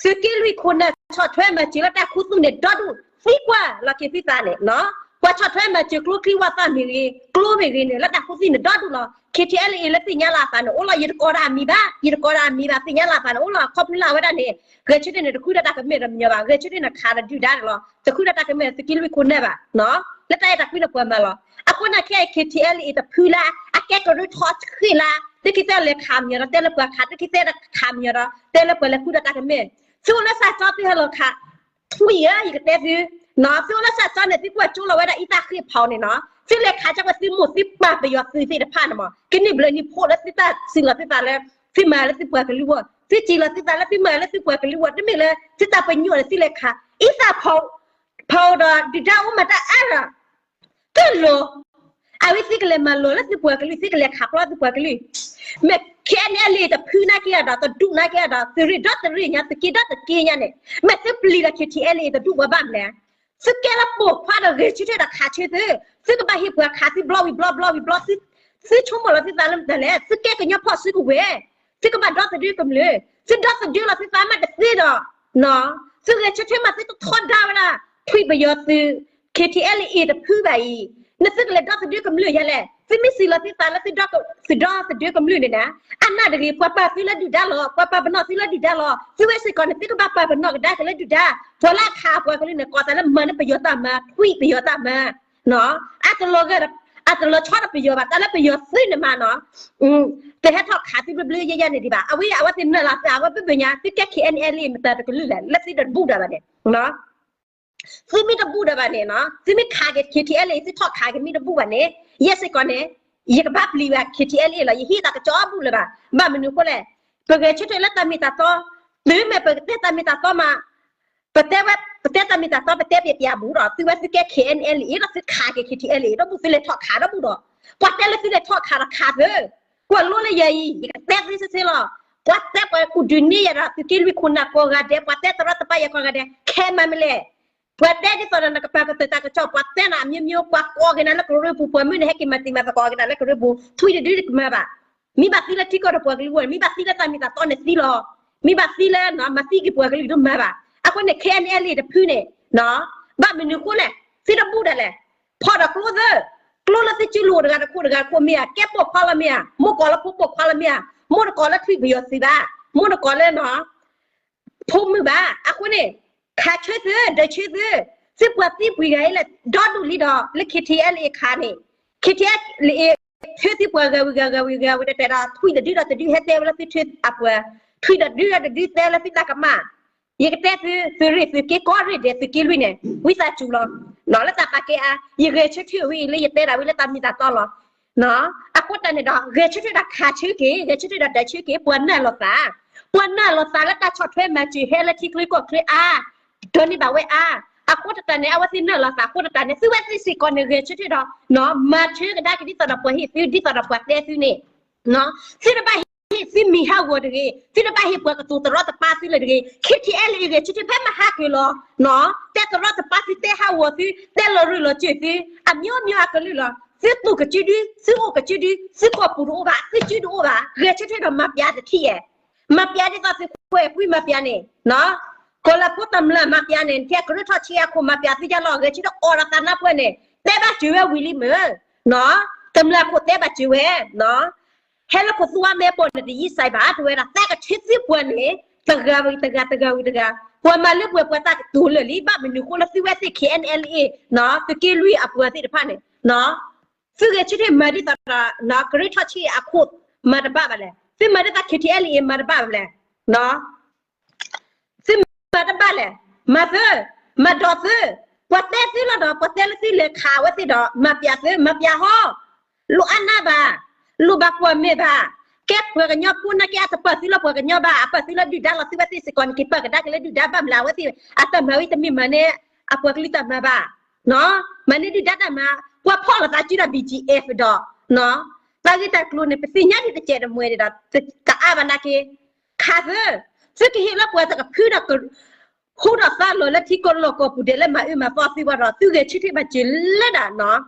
သုးက့လွံၢ်ခိၣ်နၢ်ဆီၣ်ထွဲမၤစၢၤလၢတၢ်ခူသူၣ်န့ၣ် ဒီဒူၣ်သံကွၢ်လီၤက့ၤသုသးန့ၣ်နီၤ. ပှၤဆီၣ်ထွဲမၤစၢၤကျိချံဝၣ်သၣ်မ့ၢ်ဂ့ၤ, ကျိမ့ၢ်ဂ့ၤန့ၣ် လၢတၢ်ခူသူၣ်န့ၣ်ဒီဒူၣ်လီၤ. ခ့ထံအဲလ်အ့ လၢသ့ၣ်ညါလီၤအသးန့ၣ်အိၣ်လီၤ, ယတကိးဒၣ်အမံၤဘၣ်, ယတကိးဒၣ်အမံၤဘၣ်, သ့ၣ်ညါလီၤအသးန့ၣ်အိၣ်လီၤ. ခီဖျိလၢအဝဲဒၣ်န့ၣ် ဂဲၤဆၢထၢၣ်န့ၣ် တဃုဒၣ်တၢ်ကမၣ်ဒီးမညီဘၣ်, ဂဲၤဆၢထၢၣ်န့ၣ်ခးဒီးဒုၣ်ဒါန့ၣ်လီၤ. တဃုဒၣ်တၢ်ကမၣ်သုးက့လွံၢ်ခိၣ်နၢ်ဘၣ်, လၢတၢ်အဲၣ်တၢ်ကွံန့ၣ်ပှၤမၤလီၤ. အဃိန့ၣ်ခဲအံၤ ခ့ထံအဲလ်အ့ တဖုလၢ အကဲကရၢထီၣ်ဃ့ၢ်လၢ သုခံသ့လဲၤခးမညီဒီး တဲလၢပှၤခး, သုခံသ့ခးမညီဒီး တဲလၢပှၤလဲၤဃုဒၣ်တၢ်ကမၣ်. သုအိၣ်လၢစၢ်ကၠီသုဟဲလီၤခး ထွံၣ်ဧၢ, ယကတဲသု, သုအိၣ်လၢစၢ်ကၠီန့ၣ် သုကွၢ်ကၠိလီၤဝဲဒၣ်အံသၣ်ဃ့ၢ်ဖီန့ၣ်နီၤ, သုလဲၤခးကၢ်ဝဲသုမိၢ်သုပၢ်ပယီၤသုးသ့ၣ်တဖၣ်န့ၣ်မး, ကန့ၢ်ဘျၢနံၤဖိးလၢသုတၢ်စံးလီၤသုသးလၢ သုမၤလၢသုပှၤကလုာ်အဂီၢ်, သုစံးလီၤသုသးလၢသုမၤလၢသုပှၤကလုာ်အဂီၢ်, တမ့ၢ်လၢသုတၢ်ပညိၣ်န့ၣ်သုလဲၤခး အံသၣ်ဖီ ဖီဒီးဒုၣ်ဒါအိၣ်မးတၢ်အါဒီး တလိၤ, အဝဲသုကလဲၤမၤလိာ်လၢသုပှၤကလုာ်, သုကလဲၤခးဖျီသုပှၤကလုာ်. မ့ၢ် ခ့ၣ်အဲၣ်အဲလ်အ့ တဖုနာ်က့ဒီး တဒူၣ်နာ်က့ဒီး သုးရ့ၣ်ဒီတရ့ၣ်ညါ, သုးက့ဒီတက့ညါန့ၣ်, မ့ၢ်သုပျံၤဒီး ခ့ၣ်ထံၣ်အဲလ်အ့ တဒူၣ်ပှၤဘၣ်မနုၤလဲၣ်. သုကဲလၢပိာ်ခွါဒီးဂဲၤဆၢထၢၣ်ဒီးခးဆၢသု, သုကဘၣ်ဟ့ၣ်ပှၤခးသုဘျီဝံၤဘျီ ဘျီဝံၤဘျီ, သုဆိကမိၣ်လီၤသုသးလၢမတၤလဲၣ်, သုကဲကညီဖီၣ်စုကဝဲၤ, သုကဘၣ်ဒီသဒၢကမျၢၢ်, သုဒီသဒၢလီၤသုသးမးတသ့ဒီး သုဂဲၤဆၢထၢၣ်မးသုတထီဒါဝဲဒၣ် ထွံၣ်ပယီၤသုး ခ့ၣ်ထံၣ်အဲလ်အ့ တဖုဘၣ်အံၤ, နသုကလဲၤဒီသဒၢကမျၢၢ်ယၤလဲၣ်, သုမ့ၢ်စံးလီၤသုသးလၢသုဒီ, သုဒီသဒၢကမျၢၢ်န့ၣ်နၤ, အနၢ်တဂ့ၤ ပှၤပာ်သုလၢဒုၣ်ဒါလီၤ, ပှၤပာ်ပနီၣ်သုလၢဒုၣ်ဒါလီၤ, သုဝဲစ့ၢ်ကီးန့ၣ် သုကဘၣ်ပာ်ပနီၣ်ကဒါက့ၤလၢဒုၣ်ဒါ, ပှၤလၢအခးအပှၤကလုာ်န့ၣ် ကိးသးလၢမၤန့ၢ်ပယီၤတၢ်မၤ, ထွံၣ်ပယီၤတၢ်မၤ, အတလီၤဂာ်, အတလီၤဆီဒီးပယီၤဘၣ်, တၢ်လၢပယီၤသုးန့ၣ်မးနီၤ တဟဲထီၣ်ခးသုဘျၢဘျၢယဲယဲန့ၣ်ဒံးဘၣ်, အဝဲအဝဲသ့ၣ်နၢ်လီၤသး အဝဲဘၣ်ဘၣ်ညါ သုကဲ ခ့ၣ်အဲၣ်အဲလ်အ့ မတၤတကလုာ်လဲၣ် လၢသုတဘူၣ်ဒၣ်ဘၣ်န့ၣ်, သုမ့ၢ်တဘူၣ်ဒၣ်ဘၣ်န့ၣ်နီၤ, သုမ့ၢ်ခးက့ၤ ခ့ၣ်ထံၣ်အဲလ်အ့ သုထီၣ်ခးက့ၤမ့ၢ်တဘူၣ်ဘၣ်န့ၣ်, ယဲစ့ၢ်ကီးန့ၣ် ယကဘၣ်ပျံၤဝဲ ခ့ၣ်ထံၣ်အဲလ်အ့ လီၤ, ယဟ့ၣ်သးကစီၣ်အဘူၣ်လၢၤဘၣ်, ဘၣ်မနုၤအဃိလဲၣ်, ပဂဲၤဆၢထၢၣ်လၢတၢ်မ့ၢ်တၢ်တီ, တုၤမ့ၢ်ပကတဲတၢ်မ့ၢ်တၢ်တီမး ပတဲဝဲ, ပတဲတၢ်မ့ၢ်တၢ်တီ ပတဲပျးပျးဘူးဒီး သုဝဲသုကဲ ခ့ၣ်အဲၣ်အဲၣ် လံဒီးသုခးက့ၤ ခ့ၣ်ထံၣ်အဲၣ်လံ ဒီးဘူးသုလဲၤထီၣ်ခးဒီးဘူးဒီး, ပှၤတဲလၢသုလဲၤထီၣ်ခးဒီးခးသု, ကွၢ်လိလၢယၤအံၤ ယကတဲသုဆ့ဆ့လီၤ, ပှၤတဲပှၤကူၣ်ဒုးန့ၢ်ယၤဒီး သုးက့လွံၢ်ခိၣ်နၢ်ကိးဂၤဒဲး ပှၤတဲတရီတပါယၤကိးဂၤဒဲး ခဲမၤမလဲၣ် ပှၤတဲဒ်သိးဒီးနကပာ်ကတၢၢ်တၢ်ကစီၣ် ပှၤတဲနၤအမျိုးမျိုး ပှၤကိးက့ၤနၤလၢကရၢပူၤ ပှၤမုၢ်နဟဲက့ၤမၤတံၤမၤသကိးက့ၤနၤလၢကရၢပူၤ ထွံၣ်တဒုတကမၤဘၣ်, မ့ၢ်ဘၣ်သံလၢထံကီၢ်ဒီးပှၤကလုာ်အဂီၢ်န့ၣ် မ့ၢ်ဘၣ်သံလၢတၢ်မ့ၢ်တၢ်တီန့ၣ်သံလီၤ, မ့ၢ်ဘၣ်သံလၢ မၤသံက့ၤပှၤကလုာ်ဒုမၤဘၣ်, အဃိန့ၣ် ခ့ၣ်အဲၣ်အဲၣ်လံတဖုန့ၣ် ဘၣ်မနုၤအဃိလဲၣ်, သုတဘူၣ်ဒၣ်လဲၣ်, ဖီၣ်ဒီးကျိသု, ကျိလၢသုစုလိာ်တဂၤတခိၣ်တဂၤတခိၣ်မ့ၢ်ဧါ, ကဲပိာ်ခွါလီၤမ့ၢ်ဧါ, မိၢ်ကိးလၢဖိပိာ်ခွါလီၤမ့ၢ်ဧါ, မိၢ်တကိးလၢထွံၣ်ပယီၤသုးဘၣ်, မိၢ်တကိးလၢ ဖိမုၣ်ဘၣ်, အဃိန့ၣ် ခးဆၢသု, ဒၢးဆၢသု, သုပှၤသံပှၤဂၤအံၤလၢ ဒီဒူၣ်လံဒီး လၢ ခ့ၣ်ထံၣ်အဲၣ်လံခးန့ၣ်, ခ့ၣ်ထံၣ်အဲၣ်လံ ဆၢသုပှၤဂၤဝံၤဂၤဂၤဝံၤဂၤဝံၤတတဲဒီး ထွံၣ်တဒုဒီးတဒုဟဲတဲဝဲလၢသုဆၢအပှၤ, ထွံၣ်တဒုဒီးတဒုတဲလၢသုတၢ်ကမၣ်, ယကတဲသု သုးရ့ၣ်သုးက့ကိးရ့ၣ်ဒဲးသုးက့လွံၢ်န့ၣ် ဝံသးစူၤလီၤ, လၢတၢ်ပာ်ကဲအါ ယဂဲၤဆၢထၢၣ်ဝဲအံၤလၢယတဲဒၣ်ဝဲလၢတၢ်မ့ၢ်တၢ်တီလီၤ. အဃိတၢ်န့ၣ်ဒီး ဂဲၤဆၢထၢၣ်ဒီးခးဆၢက့ၤ, ဂဲၤဆၢထၢၣ်ဒီးဒၢးဆၢက့ၤ ပှၤနၢ်လိာ်သး, ပှၤနၢ်လိာ်သးလၢတၢ်ဆီၣ်ထွဲမၤစၢၤဟဲလၢထံချၢကီၢ်ချၢအါ, ဒီးန့ၢ်ဘၣ်ဝဲအါ, အဃိတၢ်န့ၣ် အဝဲသ့ၣ်နၢ်လိာ်သးအဃိတၢ်န့ၣ် သုဝဲသ့ၣ်စ့ၢ်ကီးန့ၣ် ဂဲၤဆၢထၢၣ်ဒီး မၤဆၢကဒါက့ၤဒ်သိးဒီးပှၤဟ့ၣ်သု ဒ်သိးဒီးပှၤတဲသုန့ၣ် သုတဘၣ်ဟ့ၣ်သုမံၤဟးဂီၤတဂ့ၤ, သုတဘၣ်ဟ့ၣ်ပှၤကတိၤတရီတပါသုလၢၤတဂ့ၤ, ခ့ၣ်ထံၣ်အဲၣ်လံဂဲၤဆၢထၢၣ်ဖဲမဟါကၢၤလီၤ, တဲတရီတပါသု တဲဟးဂီၤသု တဲလီၤရၢၢ်လီၤစၢၤသု အမျိုးမျိုးအကလုာ်လီၤ, သုသူၣ်ကစုဒု, သုအိၣ်ကစုဒု, သုကီၢ်ပူၤတအိၣ်ဘၣ်, သုစုတအိၣ်ဘၣ်, ဂဲၤဆၢထၢၣ်ဒီးမၤပျးတထံၣ်ယဲၢ်, မၤပျးဒ်သိးသုးခိၣ်အဲၣ်ကွံမၤပျးန့ၣ်, ကီၢ်လၤဖိတမျၢ်မၤပျးန့ၣ် ထဲကရၢထီၣ်ဆံးအခိၣ်မၤပျးသုယါလီၤ, ဂဲၤဆၢထၢၣ်အိၣ်ဒီးသးနါပှဲၤန့ၣ် တဲဘၣ်စၢၤဝဲဝံၤလံမ့ၢ်, တမျၢ်ခိၣ်တဲဘၣ်စၢၤဝဲ ဟဲလၢခိၣ်သူဝါမဲာ်ဘိၣ်န့ၣ် တယံာ်စဲးဘၣ် တဲဝဲဒၣ် သးကဆၢသုပှၤန့ၣ် တဂၤဝံၤတဂၤ တဂၤဝံၤတဂၤ, ပှၤမၤလၢပှဲၤပှၤတၢ်ကတိၤလၢာ်လံ, ဘၣ်မနုၤဃိလၢသုဝဲသ့ၣ် ခ့ၣ်အဲၣ်အဲၣ်လံ သုးက့လွံၢ်အပှၤသ့ၣ်တဖၣ်န့ၣ် သုဂဲၤဆၢထၢၣ်မၤဒ်သိးဒီး ကရၢထီၣ်ဆံးအခိၣ်မၤတဘၣ်ဘၣ်လဲၣ်, သုမၤဒ်သိး ခ့ၣ်ထံၣ်အဲၣ်လံ မၤတဘၣ်ဘၣ်လဲၣ် သုမၤတဘၣ်လဲၣ်, မၤသု, မၤဒိးသု, ပှၤတဲသုလီၤဒီး ပှၤတဲလၢသုလဲၤခးအဝဲသ့ၣ်ဒီး မၤပျးသု မၤပျးဟီ, လိၣ်အါနါဘၣ်, လိၣ်ဘၣ်ကွၢ်မဲာ်ဘၣ်, ကဲပှၤကညီဖိနာ်က့ အတပာ်သုလၢပှၤကညီဘၣ်, အပာ်သုလၢဒုၣ်ဒါလီၤ, သုဝဲသ့ၣ်စ့ၢ်ကီးန့ၣ် က့ၤပာ်ကဒါက့ၤလၢဒုၣ်ဒါဘၣ်မလဲၣ်, အဝဲသ့ၣ်အတၢ်မၤဝဲတမ့ၢ်မၤန့ၢ် အပှၤကလုာ်တၢ်မၤဘၣ်, မၤန့ၢ်ဒုၣ်ဒါတၢ်မၤ, ပှၤဖီၣ်လိာ်သးစုဒီး ဘီၣ်ကၠံၣ်အဲၣ် ဒီး တၢ်ဂ့ၢ်တၢ်ကျိၤန့ၣ် ပသ့ၣ်ညါဒ်တစဲးတမှဲၤဒီး တအါဘၣ်နာ်က့ ခးသု, သုကဟ့ၣ်လၢပှၤတကဖုဒီး ဟူဒီးသါလီၤလၢထံကီၢ်လီၢ်ကီၢ်ပူၤဒဲးလၢမၤအၢမၤသီသုဘၣ်ဒီး သုဂဲၤဆၢထၢၣ်ဘၣ်စၢၤလၢဒၣ်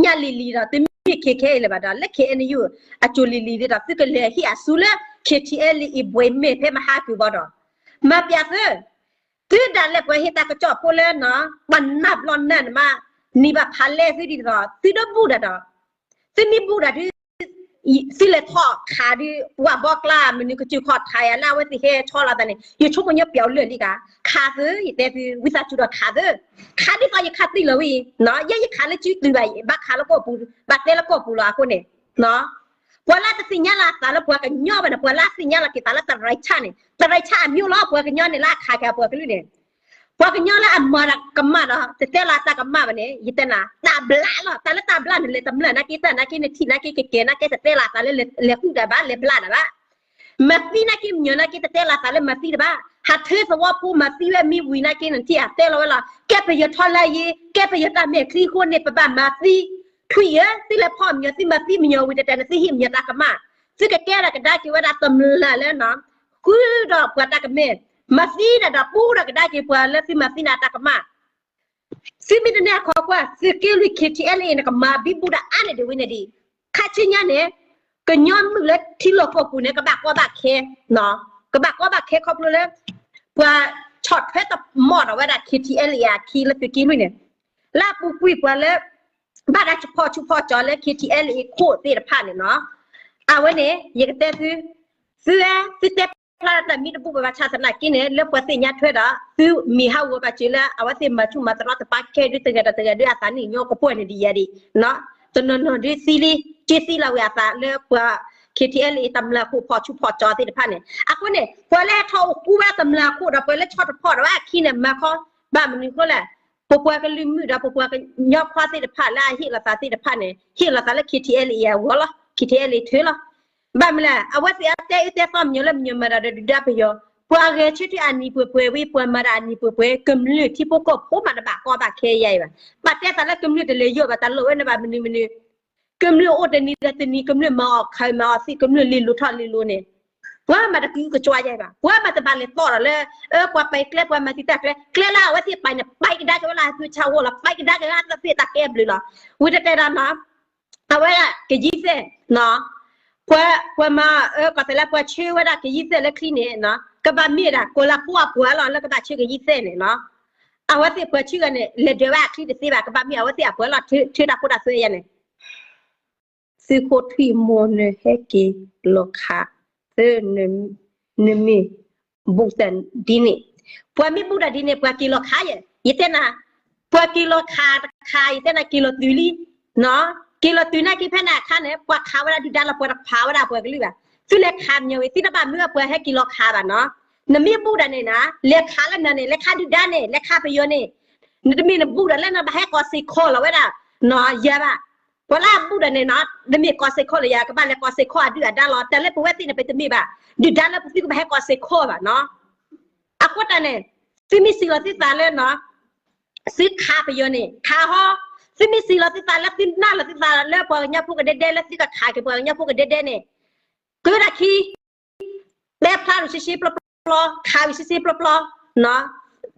ညၣ်လံၤလံၤဒီး တမ့ၢ်ခဲခဲအံၤလၢၤဘၣ်ဒီး လၢ ခ့ၣ်အဲၣ်ယူၣ် အစိၤလံၤလံၤဒ်ဒီး သုကလဲၤဟ့ၣ်အစုလၢ ခ့ၣ်ထံၣ်အဲၣ်လံၤအံၤဘှဲးမဲာ်ဖဲမဟါကၢၤဘၣ်ဒီး မၤပျးသု သုဒၣ်လဲာ်ပှၤဟ့ၣ်တၢ်ကစီၣ်ဖိလၢ ပှၤနၢ်ဘျီနၢ်နမး နံၤဘၣ်ဖးလဲၢ်သုဒ်သိး သုတဘူၣ်ဒၣ်ဒီး, သုမ့ၢ်ဘူၣ်ဒၣ်ဒုး သုလဲၤထီၣ်ခးဒုး ပှၤဘီကျါ မနုၤကစၢၢ်ခီၣ်ထးယၤလၢအဝဲသ့ၣ်ဟဲဆီလီၤသးန့ၣ် ယဆိကမိၣ်ညီပျီလၢာ်လံကါ, ခးသု ယတဲသု ဝံသးစူၤဒီးခးသု, ခးဒ်သိးယခးတံၢ်လီၤဝံၤ, ယဲယခးလၢစုတုၤဘၣ် ဘၣ်ခးလၢကီၢ်ပူၤ ဘၣ်တဲလၢကီၢ်ပူၤလီၤအဃိန့ၣ် ပှၤလၢတသ့ၣ်ညါလီၤအသးလၢပှၤကညီဘၣ်န့ၣ် ပှၤလၢအသ့ၣ်ညါလီၤက့ၤသးလၢတရံးဆၣ်န့ၣ် တရံးဆၣ်အမံၤလီၤ ပှၤကညီန့ၣ်လၢအခးက့ၤအပှၤကလုာ်န့ၣ်, ပှၤကညီလၢအမၤတၢ်ကမၣ်ဒီး တတဲလီၤတၢ်ကမၣ်ဘၣ်န့ၣ် ယတဲနၤ တၢ်ဘျးလီၤ တၢ်လၢတၢ်ဘျးန့ၣ် လဲၤတမျၢ်နာ်က့ တၢ်နာ်က့န့ၣ်ထံၣ်နာ်က့ ကကဲနာ်က့ တတဲလီၤသးလၢလဲၤဃုာ်တၢ်ဘၣ် လဲၤဘျးတၢ်ဘၣ် မၤသံနာ်က့မညီၤနာ်က့ တတဲလီၤသးလၢမၤသံတဘၣ်, ဟးထၢသဝီဖိမၤသံဝဲမ့ၢ်ဝံၤနာ်က့ နထံၣ်ဧါ တဲလီၤဝဲလီၤ ကဲပယီၤထီလၢယ့ ကဲပယီၤတၢ်မဲာ်ချံအဃိန့ၣ် ပဘၣ်မၤသံ, ထွံၣ်ဧၢ သုလဲၤဖီၣ်မညီၤ သုမၤသံမညီၤဝံၤတတဲန့ၣ် သုဟ့ၣ်မညီၤတၢ်ကမၣ်, သုကကဲထီၣ်ကဒါက့ၤဝဲဒၣ်တမျၢ်လၢနီၤ, ဃုဒီးပှၤတၢ်ကမဲာ်, မၤသံဒၣ်ဒီးပူဒီးကဒါက့ၤပှၤလၢသုမၤသံန့ၣ်တၢ်ကမၣ် သုမ့ၢ်တနဲၣ်အခီကွၢ် သုးက့လွံၢ် K T L A န့ၣ် ကမၤဘံဘူဒၣ်အါန့ၢ်ဒံးဝဲန့ၣ်ဒံး, ခါဆူညါန့ၣ် ကညီမုၣ်လၢထံလီၢ်ကီၢ်ပူၤန့ၣ် ကဘၣ်ကီဘၣ်ခဲ, ကဘၣ်ကီဘၣ်ခဲခီဖျိလၢ ပှၤဆီၣ်ထွဲတမီၢ်ဒီးဝဲဒၣ် K T L A အခံလၢသုးက့လွံၢ်န့ၣ်, လၢအပူၤကွံာ်ပှၤလၢ ဘၣ်တၢ်ဆူးဖီၣ်ဆူးဖီၣ်ကၠီလၢ K T L A ခိၣ်သ့ၣ်တဖၣ်န့ၣ်နီၤ, အဝဲန့ၣ် ယကတဲသု သုဝဲ သုတဲဖျါတၢ်မ့ၢ်တဘူၣ်ဘၣ်ဘၣ်ဆၣ်သနာ်က့န့ၣ် လၢပှၤသ့ၣ်ညါထွဲဒီး သုမံၤဟးဂီၤဘၣ်စၢၤလၢ အဝဲသ့ၣ်မၤဆူၣ်မၤတရီတပါခဲဒုးတဂၤဒီးတဂၤဒုးအသးန့ၣ် ညီကပှဲၤန့ၣ်ဒံးယၤဒံး, တနီၤနီၤဒုးသံလံ က့သံလီၤဝံၤအသးလၢပှၤ K T L A တမျၢ်ခိၣ်ဖီၣ်ဆူးဖီၣ်ကၠီသ့ၣ်တဖၣ်န့ၣ် အဃိန့ၣ် ပှၤလၢဟဲထီၣ်အိၣ်ဃူဝဲတမျၢ်ခိၣ်ဒီး ပှၤလၢဆီၣ်တဖီၣ်ဒီးဝဲအခံန့ၣ် မၤခီ ဘၣ်မနုၤအဃိလဲၣ်, ပပှၤကလုာ်မုၣ်ဒီးပပှၤကညီခွါသ့ၣ်တဖၣ်လၢအဟ့ၣ်လီၤသးသ့ၣ်တဖၣ်န့ၣ် ဟ့ၣ်လီၤသးလၢ K T L A အဂီၢ်လီၤ, K T L A ထုးလီၤ. ဘၣ်မနုၤလဲၣ် အဝဲသ့ၣ်အတဲအၢတဲသီမညီၤလၢမညီၤမၤတၢ်ဒီးဒုၣ်ဒါပယီၤ, ပှၤဂဲၤဆၢထၢၣ်အနံၤပှဲၤပှဲၤဝံၤ ပှၤမၤတၢ်အနံၤပှဲၤပှဲၤ ကမျၢၢ်ထံဖိကီၢ်ဖိမးတဘၣ်ကီဘၣ်ခဲယၤအံၤဘၣ်, ဘၣ်တဲသးလၢကမျၢၢ်တလဲၤယိာ်ဘၣ် တၢ်လိၣ်ဝဲန့ၣ်ဘၣ်မနုၤမနုၤ ကမျၢၢ်အိၣ်တနံၤဒီးတနံၤ ကမျၢၢ်မၤအီၣ်ခးမၤအီၣ်သံ ကမျၢၢ်လ့လိာ်ထီၣ်လ့လိာ်န့ၣ် ပှၤမၤတကုကကွါယၤဘၣ်, ပှၤမၤတဘၣ်လဲၤတီၣ်ဒီးလၢ အၢ ပှၤပာ်ကျဲ ပှၤမၤသံတၢ်ကျဲ ကျဲလၢအဝဲသ့ၣ်ပာ်န့ၣ် ပာ်ကဒါက့ၤဝဲလၢအသုဆၢဂီၢ်လီၤ, ပာ်ကဒါက့ၤလၢအသးသ့ၣ်တၢ်ကဲဘျုးလီၤ. ဝံၤတတဲဒီးနီၤ အဝဲဒၣ်ကယံၤသဲၣ်နီၤ ပှၤ ပှၤမၤ အၢ ကီၢ်သဲးလၢပှၤဆှၢဝဲဒၣ်ကယံၤသဲၣ်လၢချံန့ၣ်နီၤ ကဘၣ်မ့ၢ်ဒၣ် ကိၤလၤဖိအပှၤလီၤ လၢကဘၣ်ဆှၢကယံၤသဲၣ်န့ၣ်နီၤ. အဝဲသ့ၣ်ပှၤဆှၢဂၤန့ၣ် လဲၤဒၢးဝဲအချံတသ့ဘၣ် ကဘၣ်မ့ၢ်အဝဲသ့ၣ်အပှၤလီၤ ထုးတၢ်ခိတၢ်သွဲယၤန့ၣ် သုးခိၣ်ထွံၣ်မိၢ်နဟဲက့ၤလီၤခး သၢ နမ့ၢ် ဘူးတၢ်ဒ်န့ၣ်, ပှၤမ့ၢ်ဘူးတၢ်ဒ်န့ၣ် ပှၤက့ၤလီၤခးယဲ, ယတဲနၤ, ပှၤက့ၤလီၤခးတခါ ယတဲနၤက့ၤလီၤတုၤလံ, က့ၤလီၤတုၤနာ်က့ဖဲန့ၣ်အခါန့ၣ် ပှၤခးဝဲဒၣ်ဒုၣ်ဒါလၢပှၤတဖးဝဲဒၣ်ပှၤကလုာ်ဘၣ်, သုလဲၤခးမညီၤဝံၤ သုတဘၣ်မ့ၢ်ဝဲပှၤဟဲက့ၤလီၤခးဘၣ်နီၤ, နမ့ၢ်ဘူးတၢ်န့ၣ်နၤ လဲၤခးလၢနၤန့ၣ် လဲၤခးဒုၣ်ဒါန့ၣ် လဲၤခးပယီၤန့ၣ် နတမ့ၢ်နဘူးတၢ်လၢနဘၣ်ဟဲကီးစ့ၢ်ခီလီၤဝဲဒၣ်, နီၤ ယၤဘၣ်, ပှၤလၢအဘူးတၢ်န့ၣ်နီၤ တမ့ၢ်ကီးစ့ၢ်ခီလၢယၤ ကဘၣ်လဲၤကီးစ့ၢ်ခီအဒုၣ်အဒါလီၤ, တၢ်လၢပဝဲသ့ၣ်န့ၣ် ပတမ့ၢ်ဘၣ်, ဒုၣ်ဒါလၢပသုကဘၣ်ဟဲကီးစ့ၢ်ခီဘၣ်နီၤ, အဃိတၢ်န့ၣ် သုမ့ၢ်စံးလီၤသုသးလၢနီၤ သုခးပယီၤန့ၣ် ခးဟီ, သုမ့ၢ်စံးလီၤသုသးလၢသုနာ်လီၤသုသးလၢပှၤကညီဖိကဒဲဒဲ လၢသုကခးက့ၤပှၤကညီဖိကဒဲဒဲန့ၣ် ကၢဒၣ်ခံ တဲဖျါဝံၤရှဲရှဲပျီပျီ, ခးဝံၤရှဲရှဲပျီပျီ, ဒ်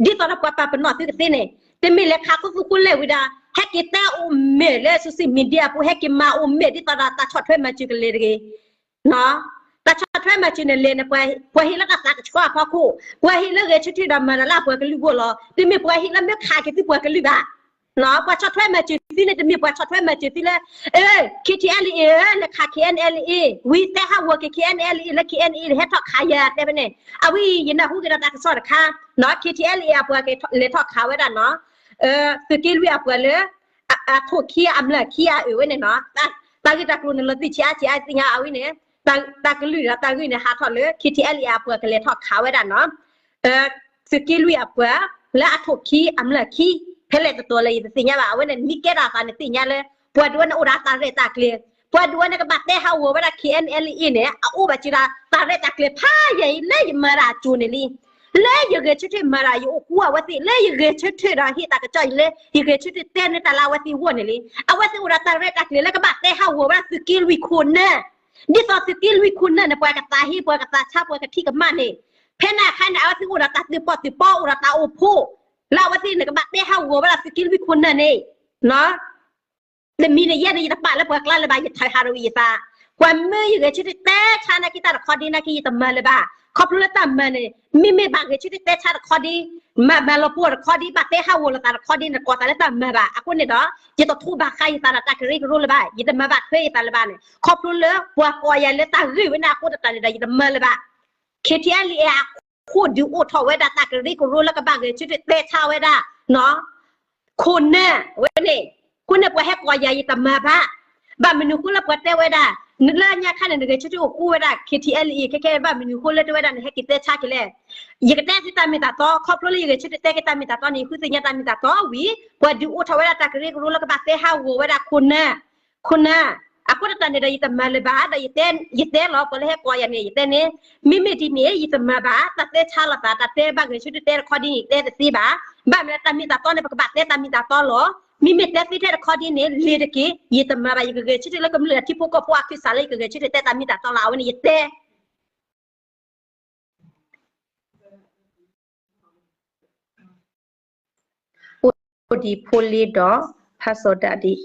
သိးဒီးပှၤပာ်ပနီၣ်သုကသ့န့ၣ် တမ့ၢ်လဲၤခးခိၣ်သူခိၣ်လဲၣ်ဝံၤဒၣ် ဟဲက့ၤတဲအိၣ်မဲာ်လၢ social media အပူၤ ဟဲက့ၤမၤအိၣ်မဲာ်ဒ်သိးဒီးတၢ်ဆီၣ်ထွဲမၤစၢၤကလဲၤတဂ့ၤ, တၢ်ဆီၣ်ထွဲမၤစၢၤန့ၣ်လဲၤန့ၣ် ပှၤဟ့ၣ်လၢတၢ်သးကဆှီအဖီခိၣ်, ပှၤဟ့ၣ်လၢဂဲၤဆၢထၢၣ်ဒီးမၤတၢ်လၢအပှၤကလုာ်အဂီၢ်လီၤ, တမ့ၢ်ပှၤဟ့ၣ်လၢမ့ၢ်ခးက့ၤသုပှၤကလုာ်ဘၣ် ပှၤဆီၣ်ထွဲမၤစၢၤသုန့ၣ် တမ့ၢ်ပှၤဆီၣ်ထွဲမၤစၢၤသုလၢ K T L A လဲၤခး K N L A ဝံၤတဲဟးဂီၤက့ၤ K N L A လၢ K N L A ဟဲထီၣ်ခးယၤတဲဖဲန့ၣ်, အဝဲယနၢ်ဟူက့ၤဒီးတၢ်ကစီၣ်တခါ, K T L A အပှၤကလဲၤထီၣ်ခးဝဲဒၣ်နီၤ, သုးက့လွံၢ်အပှၤလၢ အထိၣ်ခံအမျၢ်ခံအအၢၣ်ဝဲန့ၣ်နီၤ, တၢ်ဂ့ၢ်တၢ်ကျိၤန့ၣ်လီၤတံၢ်ဆံးအါဆံးအါသ့ၣ်ညါအဝဲန့ၣ်, တၢ်ကလုၢ်ဒီးတၢ်ဂ့ၢ်န့ၣ်ဟးထီၣ်လၢ K T L A အပှၤကလဲၤထီၣ်ခးဝဲဒၣ်နီၤ သုးက့လွံၢ်အပှၤ လၢအထိၣ်ခံအမျၢ်ခံ, ဖဲလဲၣ်တတီၤလဲၣ်ယတသ့ၣ်ညါဘၣ်, အဝဲန့ၣ်မ့ၢ်ကဲထီၣ်အသးန့ၣ်သ့ၣ်ညါလၢ ပှၤဒိးဝဲန့ၣ်အိၣ်ဒီးတၢ်ရဲၣ်တၢ်ကျဲၤ, ပှၤဒိးဝဲန့ၣ်ကဘၣ်တဲဟးဂီၤဝဲဒၣ် K N L A န့ၣ် အအိၣ်ဘၣ်စၢၤဒီးတၢ်ရဲၣ်တၢ်ကျဲၤဖးယံာ်အံၤ လၢယမၤတၢ်အစိၤန့ၣ်လံ, လၢယဂဲၤဆၢထၢၣ်မၤတၢ်ယအိၣ်ဃူအဝဲသ့ၣ် လၢယဂဲၤဆၢထၢၣ်ဒီးဟ့ၣ်တၢ်ကစီၣ်အံၤလၢ ယဂဲၤဆၢထၢၣ်တဲန့ၢ်တၢ်လၢအဝဲသ့ၣ်အဂီၢ်န့ၣ်လံ, အဝဲသ့ၣ်အိၣ်ဒီးတၢ်ရဲၣ်တၢ်ကျဲၤလၢကဘၣ်တဲဟးဂီၤဝဲဒၣ်သုးက့လွံၢ်ခိၣ်နၢ် ဒ်သိးသုးက့လွံၢ်ခိၣ်နၢ်န့ၣ် ပှၤကသးဟ့ ပှၤကသးဆါ ပှၤကထံၣ်ကမၣ်န့ၣ်, ဖဲန့ၣ်အခါန့ၣ် အဝဲသ့ၣ်အိၣ်ဒီးတၢ်သုးပီၣ်သုးပီ အိၣ်ဒီးတၢ်အိၣ်ဖှိၣ်, လၢအဝဲသ့ၣ်န့ၣ် ကဘၣ်တဲဟးဂီၤဝဲဒၣ်သုးက့လွံၢ်ခိၣ်နၢ်န့ၣ်, တမံၤန့ၣ်ယဲန့ၣ် ယတပာ်လၢပှၤကျါလၢၤဘၣ် ယထၢၣ်ဟးထီၣ်ဝံၤယသး, ပှၤမၢယဂဲၤဆၢထၢၣ်တဲဆါနာ်က့တၢ်တခီဒ့နာ်က့ ယတမၤလၢၤဘၣ်, ခီဖျိလၢတၢ်မၤန့ၣ် မ့မ့ၢ်ဘၣ်ဂဲၤဆၢထၢၣ်တဲဆါတခီဒ့ မၤမၤလီၤပှီၢ်တခီဒ် ဘၣ်တဲဟးဂီၤလိာ်သးတခီဒ်န့ၣ် ကိးသးလၢတၢ်မၤဘၣ်. အဃိန့ၣ်ဒီး ယတထိးဘၣ်ဃးယသးဒီးတၢ်ကရၢကရိလၢၤဘၣ်, ယတမၤဘၣ်ထွဲယသးလၢၤဘၣ်န့ၣ် ခီဖျိလၢပှၤကိးယၤလၢတၢ်ဂ့ၢ်ဝဲန့ၣ်အဃိသတးန့ၣ်ဒီး ယတမၤလၢၤဘၣ်. ခဲထံအလံအဃိ ဒုးအိၣ်ထီၣ်ဝဲဒၣ်တၢ်ကရၢကရိလၢကဘၣ်ဂဲၤဆၢထၢၣ်တဲဆါဝဲဒၣ် ခိၣ်နၢ်ဝဲန့ၣ်, ခိၣ်နၢ်ပှၤဟဲကိးယၤ ယတမၤဘၣ်. ဘၣ်မနုၤဃိလၢပှၤတဲဝဲဒၣ် လၢညါခါန့ၣ် နဂဲၤဆၢထၢၣ်အိၣ်ကူဝဲဒၣ် ခဲထံအလံ ခဲခဲ ဘၣ်မနုၤဃိလၢတဲဝဲဒၣ်နဟဲက့ၤတဲဆါက့ၤလဲၣ်. ယကတဲသုတၢ်မ့ၢ်တၢ်တီ ခီဖျိလၢယဂဲၤဆၢထၢၣ်တဲက့ၤတၢ်မ့ၢ်တၢ်တီန့ၣ် ယဃုသ့ၣ်ညါတၢ်မ့ၢ်တၢ်တီဝံၤ ပှၤဒုးအိၣ်ထီၣ်ဝဲဒၣ်တၢ်ကရၢကရိလၢကဘၣ်တဲဟးဂီၤဝဲဒၣ်ခိၣ်နၢ်, ခိၣ်နၢ်, အဃိသတးန့ၣ်ဒီး ယတမၤလၢၤဘၣ်ဒီး ယတဲလီၤ ပှၤလၢဟဲကိးယၤန့ၣ် ယတဲန့ၣ် မ့မ့ၢ်ဒ်န့ၣ် ယတမၤဘၣ် တၢ်တဲဆါလိာ်သး တၢ်တဲဘၣ်ဂဲၤဆၢထၢၣ်တဲတခီဒ်န့ၣ် ယတဲတသ့ဘၣ်. ဘၣ်မနုၤတၢ်မ့ၢ်တၢ်တီန့ၣ် ပကဘၣ်တဲတၢ်မ့ၢ်တၢ်တီလီၤ. မ့မ့ၢ်တဲသ့ထဲတခီဒ်န့ၣ် လ့ၤတက့ၢ် ယတမၤဘၣ်. ယကဂဲၤဆၢထၢၣ်လၢကမျၢၢ်အထံဖိကီၢ်ဖိအကံၢ်စးလၢယကဂဲၤဆၢထၢၣ်တဲတၢ်မ့ၢ်တၢ်တီလီၤ. အဝဲန့ၣ်ယတဲ အိၣ်ဒံးဖိလ့ဒီး ဖးစီၤဒၤဒံး,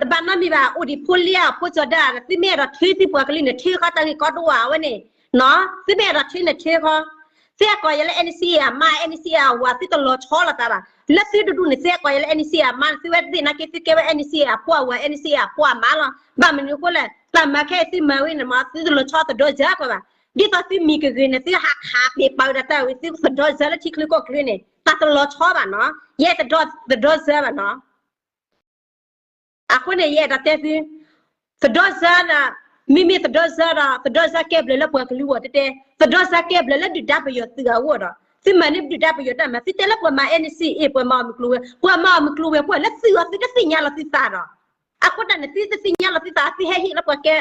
တဘၣ်နီတမံၤဘၣ်. အိၣ်ဒံးဖိလ့ဧါ ဖိစီၤဒၤ, သုမ့ၢ်အဲၣ်ဒိးထုသုပှၤကလုာ်န့ၣ် ထုဃီတၢ်ဂ့ၢ်ကီဒိၣ်ဧါ အဝဲန့ၣ်, သုမ့ၢ်အဲၣ်ဒိးထုန့ၣ်ထုဃီ. သုဟဲကိးယၤလၢ NCA အမါ NCA အဝၤ သုတလီၤဆီလိာ်သးဘၣ်. လၢသုတဒူၣ်န့ၣ် သုဟဲကိးယၤလၢ NCA အမါန့ၣ် သုဝဲသ့ၣ်နာ်က့ သုကဲဝဲ NCA အဖိအဝၤ NCA အဖိအမါလီၤ. ဘၣ်မနုၤအဃိလဲၣ် တၢ်မၤခဲအံၤသုမၤဝဲန့ၣ်မ့ၢ် သုတလီၤဆီသဒီစၢၤကွၢ်ဘၣ်. ဒ်သိးသုမံၤကဂ့ၤန့ၣ် သုဟးခးပ့ၤပာ်ဝဲဒၣ်တၢ်ဝံၤ သုသဒီစၢၤလၢထံချၢကီၢ်ချၢန့ၣ် တၢ်တလီၤဆီဘၣ်နီၤ. ယဲသဒီစၢၤဘၣ်နီၤ. အဃိန့ၣ် ယအဲၣ်ဒိးတဲသု သဒီစၢၤဒီး မ့မ့ၢ်သဒီစၢၤဒီး သဒီစၢၤကဲဘျုးလၢပှၤကလုာ်အဂီၢ်တဲတဲ, သဒီစၢၤကဲဘျုးလၢဒုၣ်ဒါပယီၤသုးအဂီၢ်ဒီး သုမၤန့ၢ်ဒုၣ်ဒါပယီၤတၢ်မၤ သုတဲလၢပှၤမၤ NCA ပှၤမၤအီၤမုၢ်ကျိၤဝဲၤ, ပှၤမၤအီၤမုၢ်ကျိၤဝဲၤပှၤလၢသုးအီၤ သုတသ့ၣ်ညါလီၤသုသးဒီး အဃိတၢ်န့ၣ် သုတသ့ၣ်ညါလီၤသုသး သုဟဲဟ့ၣ်လၢပှၤကဲ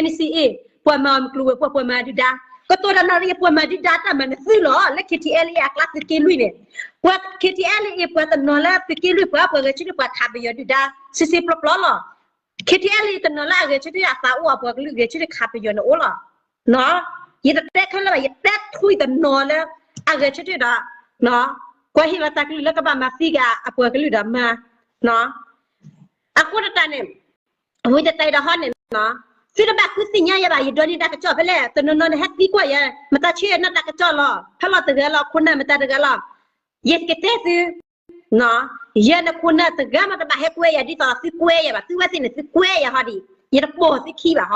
NCA ပှၤမၤအီၤမုၢ်ကျိၤဝဲၤပှၤ ပှၤမၤဒုၣ်ဒါ, ကတိၤတၢ်နီၣ်ရံၣ် ပှၤမၤဒုၣ်ဒါတၢ်မၤန့ၣ်သုလီၤ. လၢ KTLA အကျါသုးက့လွံၢ်န့ၣ်, ပှၤ KTLA ပှၤတနီၤလၢသုးက့လွံၢ်ပှၤ ပှၤဂဲၤဆၢထၢၣ်ပှၤခးပယီၤဒုၣ်ဒါ စံးစံးပျီပျီလီၤ. KTLA တနီၤလၢအဂဲၤဆၢထၢၣ်အသးအိၣ်အပှၤကလုာ် ဂဲၤဆၢထၢၣ်ခးပယီၤန့ၣ်အိၣ်လီၤ. ယတတဲခဲလၢာ်ဘၣ် ယတဲထွံၣ်တနီၤလၢ အဂဲၤဆၢထၢၣ်ဒီး ကွၢ်ဟ့ၣ်လီၤတၢ်ကလုၢ်လၢကဘၣ်မၤသံက့ၤအပှၤကလုာ်ဒီးမၤ အဃိတၢ်န့ၣ် ဝံၤတတဲဒီးဟီန့ၣ်နီၤ, သုတဘၣ်ဃုသ့ၣ်ညါယၤဘၣ် ယဒိးန့ၢ်တၢ်ကစီၣ်ဖဲလဲၣ် တနီၤနီၤန့ၣ် ဟဲသံကွၢ်ယၤ မတၤဆၢနၢ်တၢ်ကစီၣ်လီၤ ဖဲလီၤတဂၤလီၤ ခိၣ်နၢ်မတၤတဂၤလီၤ. ယကတဲသု ယဲန့ၣ်ခိၣ်နၢ်တဂၤမးတဘၣ်ဟဲကွဲယၤ ဒ်သိးသုကွဲယၤဘၣ် သုဝဲသ့ၣ်န့ၣ် သုကွဲယၤဟီဒံး ယတပိာ်သုခံဘၣ်ဟ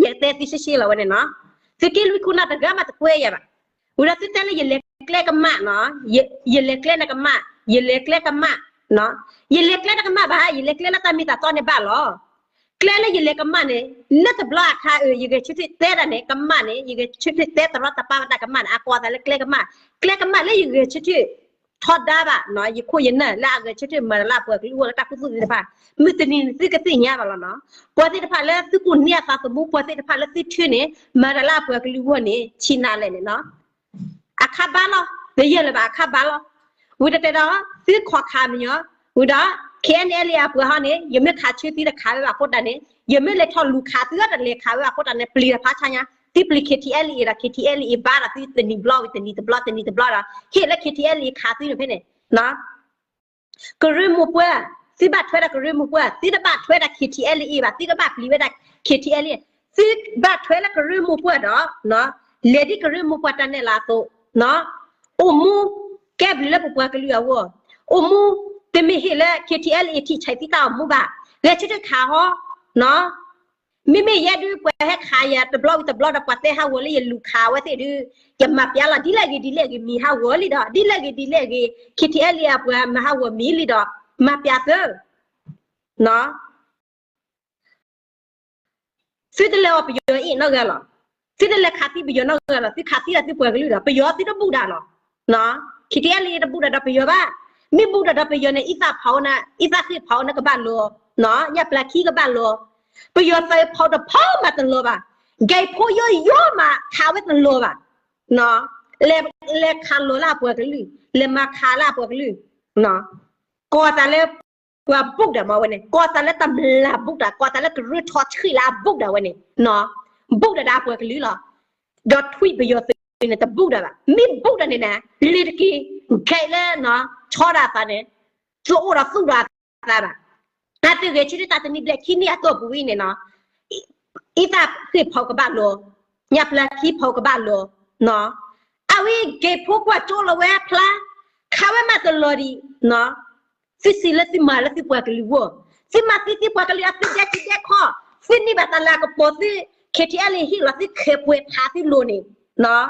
ီ, ယကတဲသုရှဲရှဲလီၤဝဲန့ၣ်နီၤ, သုးက့လွံၢ်ခိၣ်နၢ်တဂၤမးတကွဲယၤဘၣ်. ဝံၤဒီးသုတဲလၢယလဲၤကျဲကမၣ်နီၤ, ယလဲၤကျဲနကမၣ်, ယလဲၤကျဲကမၣ်, ယလဲၤကျဲတကမၣ်ဘၣ် ယလဲၤကျဲလၢတၢ်မ့ၢ်တၢ်တီန့ၣ်ဘၣ်လီၤ. ကျဲလၢယလဲၤကမၣ်န့ၣ် လၢတဘျီအခါအၢ ယဂဲၤဆၢထၢၣ်တဲဒၣ်န့ၣ် ကမၣ်န့ၣ် ယဂဲၤဆၢထၢၣ်တဲတရီတပါဝဲဒၣ်ကမၣ်န့ၣ် အကိးသးလၢကျဲကမၣ်, ကျဲကမၣ်လၢယဂဲၤဆၢထၢၣ်ထီဒါဘၣ်နီၤ, ယခိၣ်ယနၢ်လၢအဂဲၤဆၢထၢၣ်မၤတၢ်လၢအပှၤကလုာ်အဂီၢ်လၢတၢ်ခူသူၣ်သ့ၣ်တဖၣ်, မုၢ်တနံၤန့ၣ်သုကသ့ၣ်ညါဘၣ်လီၤနီၤ, ပှၤသ့ၣ်တဖၣ်လၢသုကိးန့ၢ်အသးသမူ ပှၤသ့ၣ်တဖၣ်လၢသုထုန့ၣ် မၤတၢ်လၢအပှၤကလုာ်အဂီၢ်န့ၣ် ဆံးနၤလဲၣ်န့ၣ်နီၤ အခါဘၣ်လီၤ, တယဲၢ်လၢၤဘၣ် အခါဘၣ်လီၤ. ဝံၤတတဲဒီး သုခိးခးမညီ, ဝံၤဒီး KNLA အပှၤဟီန့ၣ် ယမ့ၢ်ခးဆၢသုတခးဝဲဘၣ်အဃိတၢ်န့ၣ် ယမ့ၢ်လဲၤထီၣ်လူၤခးသုတလဲၤခးဝဲဘၣ်အဃိတၢ်န့ၣ် ပျံၤတၢ်ဖးဆါညါ, သုပျံၤ KTLA ဒီး KTLA ဘါဒီးသုတနံၤတဘျီဝံၤတနံၤတဘျီ တနံၤတဘျီဒီး ဟ့ၣ်လၢ KTLA ခးသုန့ၣ်ဖဲန့ၣ် ကရၢမိၢ်ပှၢ်, သုဘၣ်ထွဲဒီးကရၢမိၢ်ပှၢ်, သုတဘၣ်ထွဲဒီး KTLA ဘၣ်, သုကဘၣ်ပျံၤဝဲဒၣ် KTLA, သုဘၣ်ထွဲလၢကရၢမိၢ်ပှၢ်ဒီး လဲၤဒ်ကရၢမိၢ်ပှၢ်တၢ်နဲၣ်လီၤအသိး, အိၣ်မူ ကဲဘျုးလၢပပှၤကလုာ်အဂီၢ်, အိၣ်မူ တမ့ၢ်ဟ့ၣ်လၢ KTLA ထံၣ်ဆံးသံတၢ်အိၣ်မူဘၣ်, ဂဲၤဆၢထၢၣ်ခးဟီ, မ့မ့ၢ်ယဲဒုးပှၤဟဲခးယၤတဘျီဝံၤတဘျီဒီး ပှၤတဲဟးဂီၤလၢယလူၤခးအဝဲသ့ၣ်ဒုး ယမၤပျးလီၤ ဒ်လဲၣ်ဂ့ၤဒ်လဲၣ်ဂ့ၤ မံၤဟးဂီၤလံဒီး ဒ်လဲၣ်ဂ့ၤဒ်လဲၣ်ဂ့ၤ KTLA အပှၤမၤဟးဂီၤမံၤလံဒီး မၤပျးသၢ သုတလဲၤအီၤပယီၤအ့ၣ်နီတဂၤလီၤ, သုတလဲၤခးသံပယီၤနီတဂၤလီၤ, သုခးသံဒၣ်သုပှၤကလုာ်ဒီး ပယီၤသုတဘူးဒၣ်လီၤ, KTLA တဘူးဒၣ်ဒီးပယီၤဘၣ်, မ့ၢ်ဘူးဒၣ်ဒီးပယီၤန့ၣ် အံသၣ်ဖီအီၤန့ၣ် အံသၣ်ဃ့ၢ်ဖီအီၤန့ၣ်ကဘၣ်လီၤ, ညၣ်ပျၢ်ခံကဘၣ်လီၤ, ပယီၤသးဖီတဖီမးတလီၤဘၣ်, ကဲဖိယီယီမးခးဝဲတလီၤဘၣ်, လဲၤခးလီၤလၢအပှၤကလုာ်, လဲၤမၤခးလၢအပှၤကလုာ်, ကိးသးလၢ ပှၤဘူးဒၣ်မးဝဲန့ၣ် ကိးသးလၢတမျၢ်ဘူးဒၣ် ကိးသးလၢကရၢထီဆှံလၢအဘူးဒၣ်ဝဲန့ၣ်, ဘူးဒၣ်ဒီးအပှၤကလုာ်လီၤ, ဒီးထွံၣ်ပယီၤသုးန့ၣ် တဘူးဒၣ်ဘၣ်, မ့ၢ်ဘူးဒၣ်န့ၣ်နၤ လ့ၤတက့ၢ်, ခဲလၢ ဆီဒၣ်အသးန့ၣ် သုအိၣ်ဒီးသူၣ်ဒီးအသးဘၣ်, တၢ်သုးဂဲၤဆၢထၢၣ်တၢ်တနံၤဘျဲၣ်ခံနံၣ်အတီၢ်ပူၤဝံၤန့ၣ်နီၤ အံသၣ်ဃ့ၢ်ဖီကဘၣ်လီၤ, ညၣ်ပျၢ်ခံဖီကဘၣ်လီၤ, အဝဲကဲဖိကွၢ်ကၠိလီၤဝဲဖျါ, ခးဝဲမးတလီၤဒံး, သုစံးလၢသုမၤလၢသုပှၤကလုာ်ဂီၢ်, သုမၤသံသုပှၤကလုာ်အသုဒဲကံဒဲခီၣ်, သုန့ၢ်ဘၣ်တၢ်လၤကပီၤသု, KTLA ဟ့ၣ်လီၤသုခဲးပှဲၤဖးသုလိၤန့ၣ်,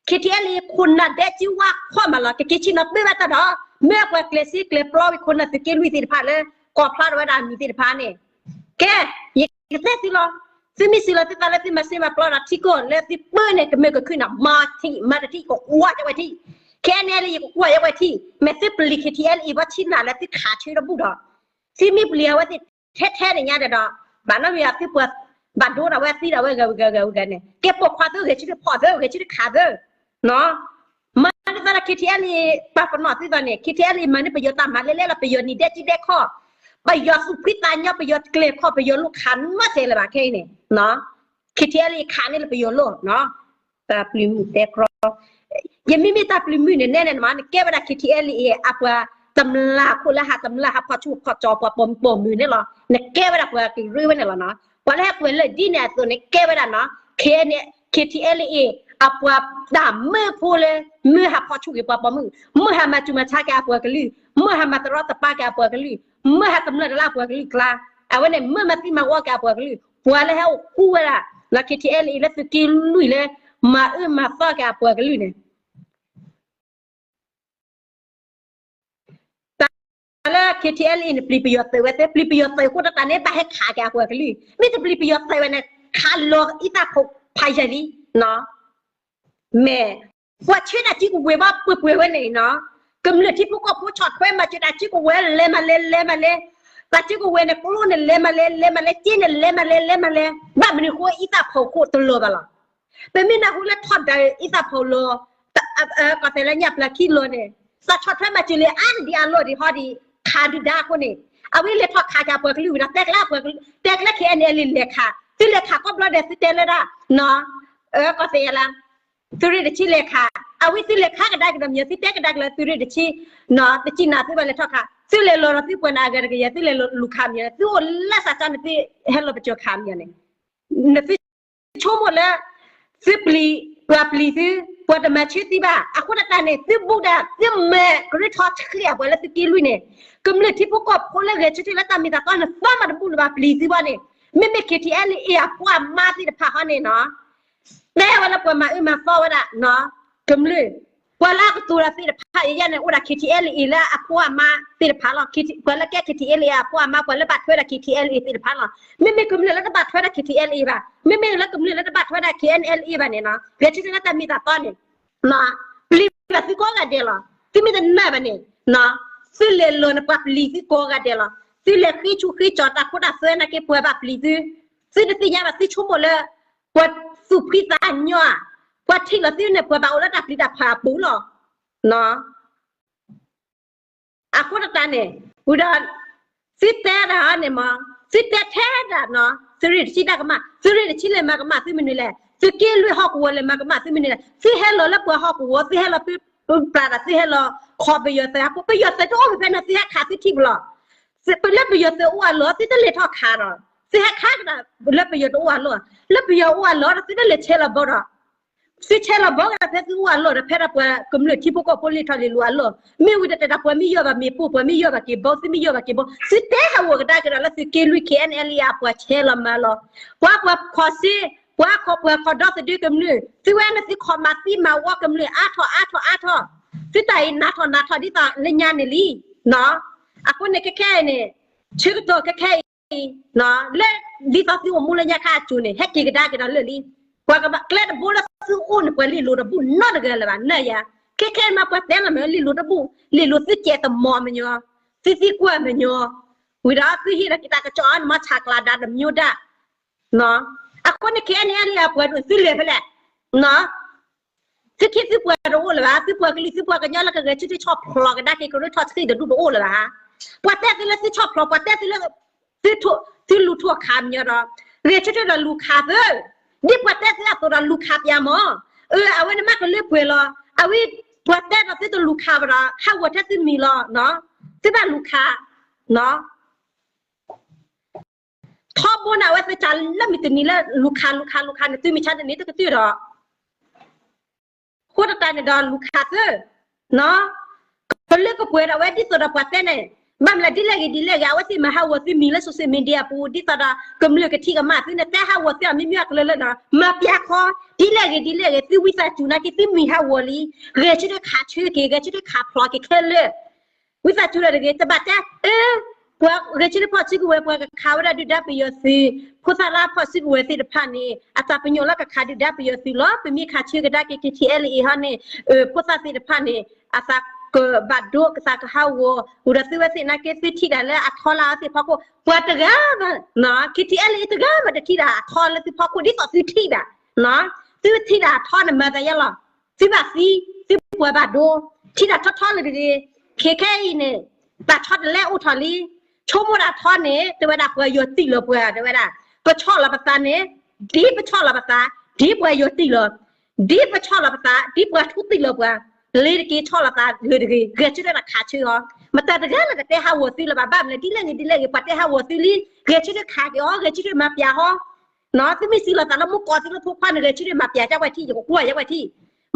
KTLA ခိၣ်နၢ်ဒဲကံဝါခီၣ်မးလီၤ ကက့ၤဆ့ၣ်နီၤပၢဘၣ်တၢ်ဒီး မ့ၢ်အပှၤကျဲၤစ့ကျဲၤပျီဝံၤခိၣ်နၢ်သုးက့လွံၢ်သ့ၣ်တဖၣ်လၢ ကိးဖျါထီၣ်ဝဲဒၣ်အမံၤသ့ၣ်တဖၣ်န့ၣ်, ကဲ, ယကတဲသုလီၤ, သုမ့ၢ်စံးလီၤသုသးလၢသုမၤစ့မၤပျီဒီးထံကီၢ်လၢသုပၢန့ၣ် ကမၢကခုၣ်န့ၣ် မၤထံၣ်မၤတထံၣ် ကကွၢ်ကဲဝဲထံၣ်, KNLA ယကကွၢ်ကဲဝဲထံၣ်, မ့ၢ်သုပျံၤ KTLA ဘၣ်ဆံနၤလၢသုခးဆၢတဘူၣ်ဒီး သုမ့ၢ်ပျံၤအဝဲသ့ၣ်ထဲထဲန့ၣ်ညါဒီး, ဘၣ်နီၣ်မ့ၢ်သုပှၤ, ဘၣ်ဒိဒၣ်ဝဲသံဒၣ်ဝဲဂၤဂၤဂၤဂၤန့ၣ် ကဲပိာ်ခွါသုဂဲၤဆၢထၢၣ်ဖီၣ်သုဂဲၤဆၢထၢၣ်ခးသု, မၤန့ၢ်သးဒီး KTLA ပာ်ပနီၣ်သုသးန့ၣ် KTLA မၤန့ၢ်ပယီၤတၢ်မၤလဲၣ်လဲၣ်လီၤ ပယီၤနံၤဒဲကံဒဲခီၣ်, ပယီၤသူၣ်ဖှံသးညီ ပယီၤကျဲၤခီၣ် ပယီၤလိၣ်ခးနီတစဲးလၢၤဘၣ်ခဲအံၤန့ၣ်, KTLA ခးန့ၢ်လၢပယီၤလိၣ် တၢ်ပျံၤမုၢ်တဲကြီ, ယမ့မ့ၢ်တၢ်ပျံၤမုၢ်န့ၣ်နဲန့ၣ်မး နကဲဝဲဒၣ် KTLA အပှၤတမျၢ်ခိၣ်လၢဟးတမျၢ်ဟးဖီၣ်ဆူၣ်ဖီၣ်ကၠီပှၤပိာ်မုၣ်န့ၣ်လီၤ, နကဲဝဲဒၣ်ပှၤကရၢဝဲန့ၣ်လီၤနီၤ, ပှၤလၢဟဲကွဲးလၢဒ်န့ၣ်အသိးန့ၣ် ကဲဝဲဒၣ်နီၤ, KTLA အပှၤတၢ်မၢဖိလၢ မ့ၢ်ဟးဖီၣ်ဆူၣ်က့ၤပှၤပိာ်မုၣ်, မ့ၢ်ဟးမၤစူၤမၤဆါက့ၤအပှၤကလုာ်, မ့ၢ်ဟးမၤတရီတပါက့ၤအပှၤကလုာ်, မ့ၢ်ဟးတမျၢ်တလၢအပှၤကလုာ်ကျါ, အဝဲန့ၣ်မ့ၢ်မၤသံမၤဝီက့ၤအပှၤကလုာ်, ပှၤလၢဟဲအိၣ်ဃူဝဲဒၣ် KTLA လၢသုးက့လွံၢ်လၢ မၤအၢမၤသီက့ၤအပှၤကလုာ်န့ၣ် တၢ်လၢ KTLA န့ၣ် ပျံၤပယီၤသုးဝဲသ့, ပျံၤပယီၤသုးအဃိတၢ်န့ၣ် ဘၣ်ဟဲခးက့ၤအပှၤကလုာ်, မ့ၢ်တပျံၤပယီၤသုးဝဲန့ၣ် ခးလီၤအံသၣ်ဖိဖးယံာ်လံ, မ့ၢ် ပှၤဆှၢတၢ်စုကဝဲၤဘၣ်ပှဲၤပှဲၤဝဲန့ၣ်နီၤ, ကမျၢၢ်ထံဖိကီၢ်ဖိဆီၣ်ထွဲမၤစၢၤတၢ်စုကဝဲၤ လဲၤမၤလဲၤ လဲၤမၤလဲၤ, တၢ်စုကဝဲၤန့ၣ် ကျိန့ၣ် လဲၤမၤလဲၤ လဲၤမၤလဲၤ, စ့န့ၣ် လဲၤမၤလဲၤ လဲၤမၤလဲၤ, ဘၣ်မနုၤအဃိအံသၣ်ဖိခိၣ်တလီၤဘၣ်လီၤ. ပမ့ၢ်နၢ်ဟူလၢထီၣ်ဒၣ်အံသၣ်ဖိလီၤ, ကီၢ်သဲးလၢညၣ်ပျၢၤခံလီၤန့ၣ်, သးဆီၣ်ထွဲမၤစၢၤလံအါဒံးအလီၢ်ဒံးဟီဒံး, ခးဒုၣ်ဒါအဃိန့ၣ်, အဝဲလဲၤထီၣ်ခးက့ၤအပှၤကလုာ်ဝံၤဒီး တဲကျဲ, တဲကျဲ KNLA လဲၤခး, သုလဲၤခးကိးဘျီဒဲး သုတဲလၢဒၣ်, ကီၢ်သဲးလၢ သုးရ့ၣ်တဆံလဲၤခး, အဝဲသုလဲၤခးကဒါက့ၤဒီးမ့ၢ် သုတဲကဒါက့ၤလၢသုးရ့ၣ်တဆံ, တစံၣ်နၤသုဘၣ်လဲၤထီၣ်ခး, သုလဲၤလီၤဒီးသုပှၤနၤအဂၤတကယၤ သုလဲၤလူၤခးမ့ၢ်န့ၣ်, သုအိၣ်လၢစးကါန့ၣ် သုဟဲလီၤပကၠီၤခးမ့ၢ်န့ၣ်, နသုဆိကမိၣ်လၢ သုပျံၤ, ပှၤပျံၤသု, ပှၤတမၤဆၢသုဘၣ်, အဃိတၢ်န့ၣ် သုဘူးဒၣ် သုမဲာ်ကရၢထီၣ်ဆှံအပှၤလၢသုးက့လွံၢ်န့ၣ်, ကမျၢၢ်ထံဖိကီၢ်ဖိလၢဂဲၤဆၢထၢၣ်လၢတၢ်မ့ၢ်တၢ်တီန့ၣ် သီမးတဘူးလၢၤဘၣ် ပျံၤသုဘၣ်န့ၣ်, မ့မ့ၢ် KTLA အဖိအမါသ့ၣ်တဖၣ်ဟီန့ၣ်နီၤ တဲဝဲလၢပှၤမၤအၢမၤသီဝဲဒၣ်, ကမျၢၢ်, ပှၤလၢအကတိၤတၢ်သ့ၣ်တဖၣ် ယဲန့ၣ် အိၣ်ဒၣ် KTLA လၢအဖိအမါသ့ၣ်တဖၣ်လီၤ. ပှၤလၢကဲ KTLA အဖိအမါ ပှၤလၢဘၣ်ထွဲဒၣ် KTLA သ့ၣ်တဖၣ်လီၤ. မ့မ့ၢ်ကမျၢၢ်လၢတဘၣ်ထွဲဒၣ် KTLA ဘၣ်, မ့မ့ၢ်လၢကမျၢၢ်လၢတဘၣ်ထွဲဒၣ် KNLA ဘၣ်န့ၣ်နီၤ ဂဲၤဆၢထၢၣ်လၢတၢ်မ့ၢ်တၢ်တီန့ၣ် ပျံၤဘၣ်သုကိးဂၤဒဲးလီၤ. သုမ့ၢ်တနာ်ဘၣ်န့ၣ်, သုလဲၤလီၤန့ၣ် ပှၤပျံၤသုကိးဂၤဒဲးလီၤ. သုလဲၤဃ့ဆူၣ်ဃ့ကၠီၤတၢ်ခိတၢ်သွဲနာ်က့ ပှၤဘၣ်ပျံၤသု, သုတသ့ၣ်ညါဘၣ် သုဆိကမိၣ်လၢ ပှၤသူၣ်ဖှံသးညီ, ပှၤထံၣ်လီၤသုန့ၣ် ပှၤဘၣ်အိၣ်လၢတၢ်ပျံၤတၢ်ဖုးအပူၤလီၤ. အဃိတၢ်န့ၣ်, ဝံၤဒီး, သုတဲဒၣ်န့ၣ်မး, သုတဲထဲဒၣ်နီၤ သုးရ့ၣ်တဆံတၢ်ကမၣ်, သုးရ့ၣ်တဆံလဲၤမၤကမၣ်သုမနုၤလဲၣ်, သုးက့လွံၢ်ဟီၣ်ကဝီၤလဲၤမၤကမၣ်သုမနုၤလဲၣ်, သုဟဲလီၤလၢပှၤဟီၣ်ကဝီၤ သုဟဲလီၤပျၢ်တၢ် သုဟဲလီၤခီပယီၤသုးအဃိ ပယီၤသုးတအိၣ်ဖဲဖဲန့ၣ် သုဟဲခးသုထံၣ်ပလီၢ်. ပလၢပယီၤသုးအိၣ်အလီၢ် သုတလဲၤထီၣ်ခးဒီး, သုဟဲခးကဒီး, လၢပယီၤတအိၣ်အလီၢ်, လၢပယီၤအိၣ်အလီၢ်ဒီး သုတလဲၤဆဲးလီၤဘီဒီး သုဆဲးလီၤဘီကဒီးဖဲသုအိၣ်အလီၢ်ဒီး ဖဲဒၣ်ပှၤကမျၢၢ်ထံဖိကီၢ်ဖိလဲၤထီၣ်လဲၤလီၤအလီၢ်, မ့ၢ်ဝံၤဒီးတဲဒၣ်ပှၤမ့ၢ်ယီၢ်ဘၣ်မ့ၢ်ပိၢ် ပှၤမ့ၢ်ယီၢ်ဘၣ်က့ၤဘီ သုမ့ၢ်ယီၢ်ဘၣ်က့ၤဘီ သုတဲဟးဂီၤကဒါက့ၤဒီးလၢသုးက့လွံၢ် KNLA အပှၤဆဲးလီၤမၤလီၤ, ပှၤပှၤခီၣ်စ့, ပှၤခီၣ်ပှၤခီၣ်ဒီသဒၢကမျၢၢ် သုဝဲန့ၣ်သုခီၣ်မၤသံမၤဝီကမျၢၢ်အါထီၣ်အါထီၣ်အါထီၣ်, သုတၢ်အံၤနးထီၣ်နးထီၣ်ဒ်သိးလၢညါန့ၣ်လံ. အဃိန့ၣ်ခဲခဲအံၤန့ၣ်, ဆၢကတီၢ်ခဲခဲအံၤ လၢ, ဒ်သိးသုအိၣ်မူလၢညါခါအစိၤန့ၣ် ဟဲက့ၤကဒါက့ၤဒီးလၢာ်လံ. ပှၤကဘၣ်ကျဲတဘိလၢသုအိၣ်န့ၣ် ပှၤလ့ၣ်လိၤတဘူၣ်နီတဂၤလၢၤဘၣ် နၢ်ယၤ, ခဲခဲအံၤမးပှၤတဲလီၤမ့ၢ်လ့ၣ်လိၤတဘူၣ်, လ့ၣ်လိၤသုစဲးသမီၤမညီ, သုသံကွၢ်မညီ, ဝံၤဒီးသုဟ့ၣ်ဒီးက့ၤတၢ်ကစီၣ်အါန့ၣ်မ့ၢ်ဆးကျးဒါတမျိုးဒါ အဃိန့ၣ် KNLA အပှၤဒိၣ်သုလဲၤဖဲလဲၣ်, သုခ့သုပှၤတအိၣ်လၢၤဘၣ်, သုပှၤကလုာ်သုပှၤကညီလၢကဂဲၤဆၢထၢၣ်ဆီၣ်ဖျိးကဒါက့ၤကရၢထီၣ်ဆှံတဒူၣ်တအိၣ်လၢၤဘၣ်. ပှၤတဲသုလၢသုဆီၣ်ဖျိး ပှၤတဲသုလၢ သုလူၤထိၣ်ခးမညီဒီး, ဂဲၤဆၢထၢၣ်ဒီးလူၤခးသု, ဒ်ပှၤတဲသုအသိးဒီးလူၤခးပျးမး, အဝဲန့ၣ်မ့ၢ်ကလၢပှဲၤလီၤ, အဝဲပှၤတဲဒီးသုတလူၤခးဘၣ်ဒီး ဟးဂီၤထဲသုမံၤလီၤ, သုဘၣ်လူၤခး ထီဘိန့ၣ် အဝဲသ့ၣ်တၢ်လၢမုၢ်တနံၤလၢလူၤခးလူၤခးလူၤခးန့ၣ် သုမ့ၢ်ဆါတနံၤတကတၢၢ်ဒီး, ဃိတတၢ်န့ၣ်ဒီးလူၤခးသု, နီၤ, ကလၢကပှဲၤဒီးဝဲဒ်သိးဒီးပှၤတဲန့ၣ်, ဘၣ်မနုၤလဲၣ် ဒ်လဲၣ်ဂ့ၤဒ်လဲၣ်ဂ့ၤ အဝဲသ့ၣ်မၤဟးဂီၤသုမံၤလၢ social media အပူၤ ဒ်သိးဒီးကမျၢၢ်ကထံၣ်ကမၣ်သုန့ၣ် တဲဟးဂီၤသုအမံၤမံၤအကလုာ်လၢ မၤပျးခီ, ဒ်လဲၣ်ဂ့ၤဒ်လဲၣ်ဂ့ၤ သုဝံသးစူၤနာ်က့ သုမံၤဟးဂီၤလံ, ဂဲၤဆၢထၢၣ်ခးဆၢက့ၤ ဂဲၤဆၢထၢၣ်ခးဖျိးက့ၤခဲလၢာ် ဝံသးစူၤဒီးတဂ့ၤ တဘၣ်တဲ, အၢ, ပှၤဂဲၤဆၢထၢၣ်ဖီၣ်စုကဝဲၤ ပှၤကခးဝဲဒၣ်ဒုၣ်ဒါပယီၤသုး, ဖိသၣ်လၢဖီၣ်စုကဝဲၤသ့ၣ်တဖၣ်န့ၣ် အတၢ်ပညိၣ်လၢကခးဒုၣ်ဒါပယီၤသုးလီၤ. ပမ့ၢ်ခးဆၢကဒါက့ၤ KTLA ဟီန့ၣ်, ဖိသၣ်သ့ၣ်တဖၣ်န့ၣ် အသးကဘၣ်ဒိ ကသးကဟးဂီၤ, အိၣ်ဒီးသုဝဲသ့ၣ်နာ်က့ သုထံၣ်တၢ်လၢအထီလၢအဝဲသ့ၣ်ဖီခိၣ် ပှၤတဂၤဘၣ်, KTLA တဂၤဘၣ်တထံၣ်တၢ်အထီလၢသုဖီခိၣ် ဒ်သိးသုထံၣ်ဘၣ်, သုထံၣ်တၢ်အထီန့ၣ်မၤသးယဲလီၤ. သုဘၣ်သံ, သုပှၤဘၣ်ဒိ, ထံၣ်တၢ်ထီထီလၢတဂ့ၤ, ခဲခဲအံၤန့ၣ်, တၢ်ထီတလဲအိၣ်ထီၣ်လံ, ဆိကမိၣ်တၢ်ထီန့ၣ် တဲဝဲဒၣ်ပှၤယီၤတံၢ်လီၤပှၤ တဲဝဲဒၣ်, ပဆီၣ်လီၤပသးန့ၣ်, ဒ်ပဆီၣ်လီၤပသး, ဒ်ပှၤယီၤတံၢ်လီၤ, ဒ်ပဆီၣ်လီၤပသး ဒ်ပှၤထူတံၢ်လီၤပှၤ, လ့ၤတက့ၤဆီၣ်လီၤသးလၢတဂ့ၤ, ဂဲၤဆၢထၢၣ်တၢ်ခးဆၢအီၤ, မတၤတဂၤလၢကတဲဟးဂီၤသုလၢၤဘၣ်, ဘၣ်မနုၤလဲၣ် ဒ်လဲၣ်ဂ့ၤဒ်လဲၣ်ဂ့ၤ ပှၤတဲဟးဂီၤသုလံ, ဂဲၤဆၢထၢၣ်ခးက့ၤအီၤ ဂဲၤဆၢထၢၣ်မၤပျးဟီ သုမ့ၢ်စံးလီၤသးလၢမူကီၢ်သုလၢဖိခွါန့ၣ် ဂဲၤဆၢထၢၣ်မၤပျးကဝဲထံၣ် ယကကွၢ်ယဲဝဲထံၣ်,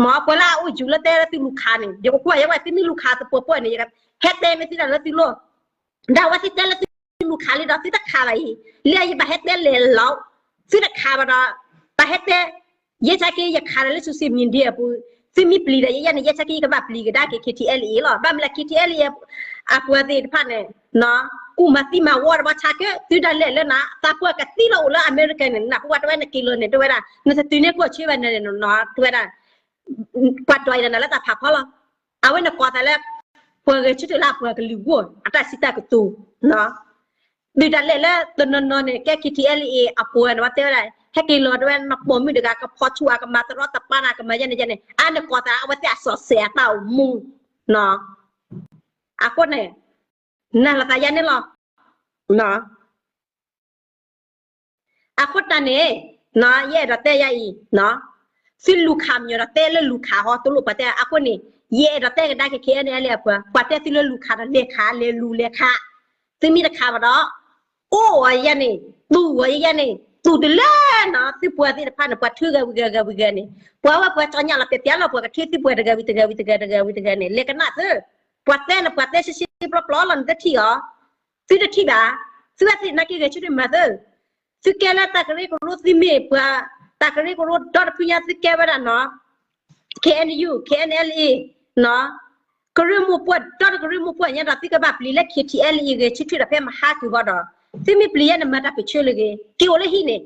မ့ၢ်ပှၤလၢအအိၣ်ယူၤလၢတဲလၢသုလူၤခးန့ၣ် ယကကွၢ်ယဲဝဲ သုမ့ၢ်လူၤခးသပှၢ်ပှၢ်န့ၣ် ယကဟဲတဲမ့ၢ်သုတၢ်လၢသုလိၣ်, ဒီးအဝဲသ့ၣ်တဲလၢသုလူၤခးလံဒီး သုတခးဘၣ်အံၤ, လၢယဘၣ်ဟဲတဲလဲၤလီၤ, သုတခးဘၣ်ဒီး, တၢ်ဟဲတဲ, ယဲဆါက့ယခးဒီးလၢ social media အပူၤ, သုမ့ၢ်ပျံၤဒီးယဲယဲန့ၣ် ယဲဆါက့ယကဘၣ်ပျံၤကဒါက့ၤ KTLA လီၤ, ဘၣ်မနုၤလဲၣ် KTLA အပှၤသ့ၣ်တဖၣ်န့ၣ်, ကူၣ်မၤသံမၤဝီတဘျီဆါက့ သုဒၣ်လဲာ်လၢနၤ သးပှၢ်ကသံလီၤအိၣ်လၢအမဲရကၤန့ၣ် နၢ်ဟူဝဲတဝဲနက့ၤလီၤန့ၣ် တဝဲဒၣ် နတတုၤန့ၢ်ကီၢ်ဆၢဘၣ်န့ၣ် တဝဲဒၣ်, ပှၤဒွးအံၤဒီးနၤလၢတၢ်ဖးဖီလီၤ, အဝဲန့ၣ်ကိးသးလၢ, ပှၤဂဲၤဆၢထၢၣ်လၢအပှၤကလုာ်ဂီၢ် အတၢ်စံးတၢ်ကတိၤ ဒုၣ်ဒါလဲာ်လၢတနီၤနီၤန့ၣ် ကဲ KTLA အပှၤန့ၣ် ဝဲတဲဝဲဒၣ် ဟဲက့ၤလီၤတဝဲ နပိာ်မုၣ်တဂၤကဖီဆူၣ်အကမၤတရီတပါနၤ ကမၤယဲန့ၣ်ယဲန့ၣ် အါန့ၣ်ကိးသး အဝဲသ့ၣ်အစီၤစဲးအတၢ်အိၣ်မူ, အဃိန့ၣ်, နၤလီၤသးယါန့ၣ်လီၤ. အဃိတၢ်န့ၣ်, ယအဲၣ်ဒိးတဲယၤအံၤ, သုလူၤခးမညီၤဒီးတဲလၢလူၤခးဟီ တလိၣ်ပှၤတဲအဃိန့ၣ်, ယအဲၣ်ဒိးတဲကဒါက့ၤ KNLA အပှၤ ပှၤတဲသုလၢလူၤခးဒီးလဲၤခး လဲၤလူၤလဲၤခး, သုမ့ၢ်တခးဘၣ်ဒီး, အိၣ်အီၤယဲန့ၣ်, သူၣ်အီၤယဲန့ၣ်, သူၣ်တလၢနီၤ သုပှၤသ့ၣ်တဖၣ်န့ၣ် ပှၤထုဂၤဝံၤဂၤဂၤဝံၤဂၤန့ၣ်, ပှၤဝဲပှၤကၠီညၣ်လီၤပျၢ်ပျၢ်လီၤ ပှၤကထုသုပှၤတဂၤဝံၤတဂၤဝံၤတဂၤတဂၤဝံၤတဂၤန့ၣ် လဲၤကနၣ်သု, ပှၤတဲန့ၣ် ပှၤတဲရှဲရှဲပျီပျီလီၤ နတထံၣ်အီၤ, သုတထံၣ်ဘၣ်, သုဝဲသ့ၣ်နာ်က့ဂဲၤဆၢထၢၣ်မၤသု, သုကဲလၢတၢ်ကရၢကရိသုမ့ၢ်ပှၤ, တၢ်ကရၢကရိဒီတဖုညါသုကဲဝဲဒၣ်နီၤ KNU, KNLA, ကရၢမိၢ်ပှၢ် ဒီတကရၢမိၢ်ပှၢ်ညါဒီး သုကဘၣ်ပျံၤလၢ KTLA ဂဲၤဆၢထၢၣ်ဒီးဖဲမဟါကုာ်ဃီဒီး, သုမ့ၢ်ပျံၤယဲန့ၣ် မၤတၢ်ပၢၢ်ဆၢလၢဂ့ၤ က့ၤအိၣ်လၢဟံၣ်န့ၣ်,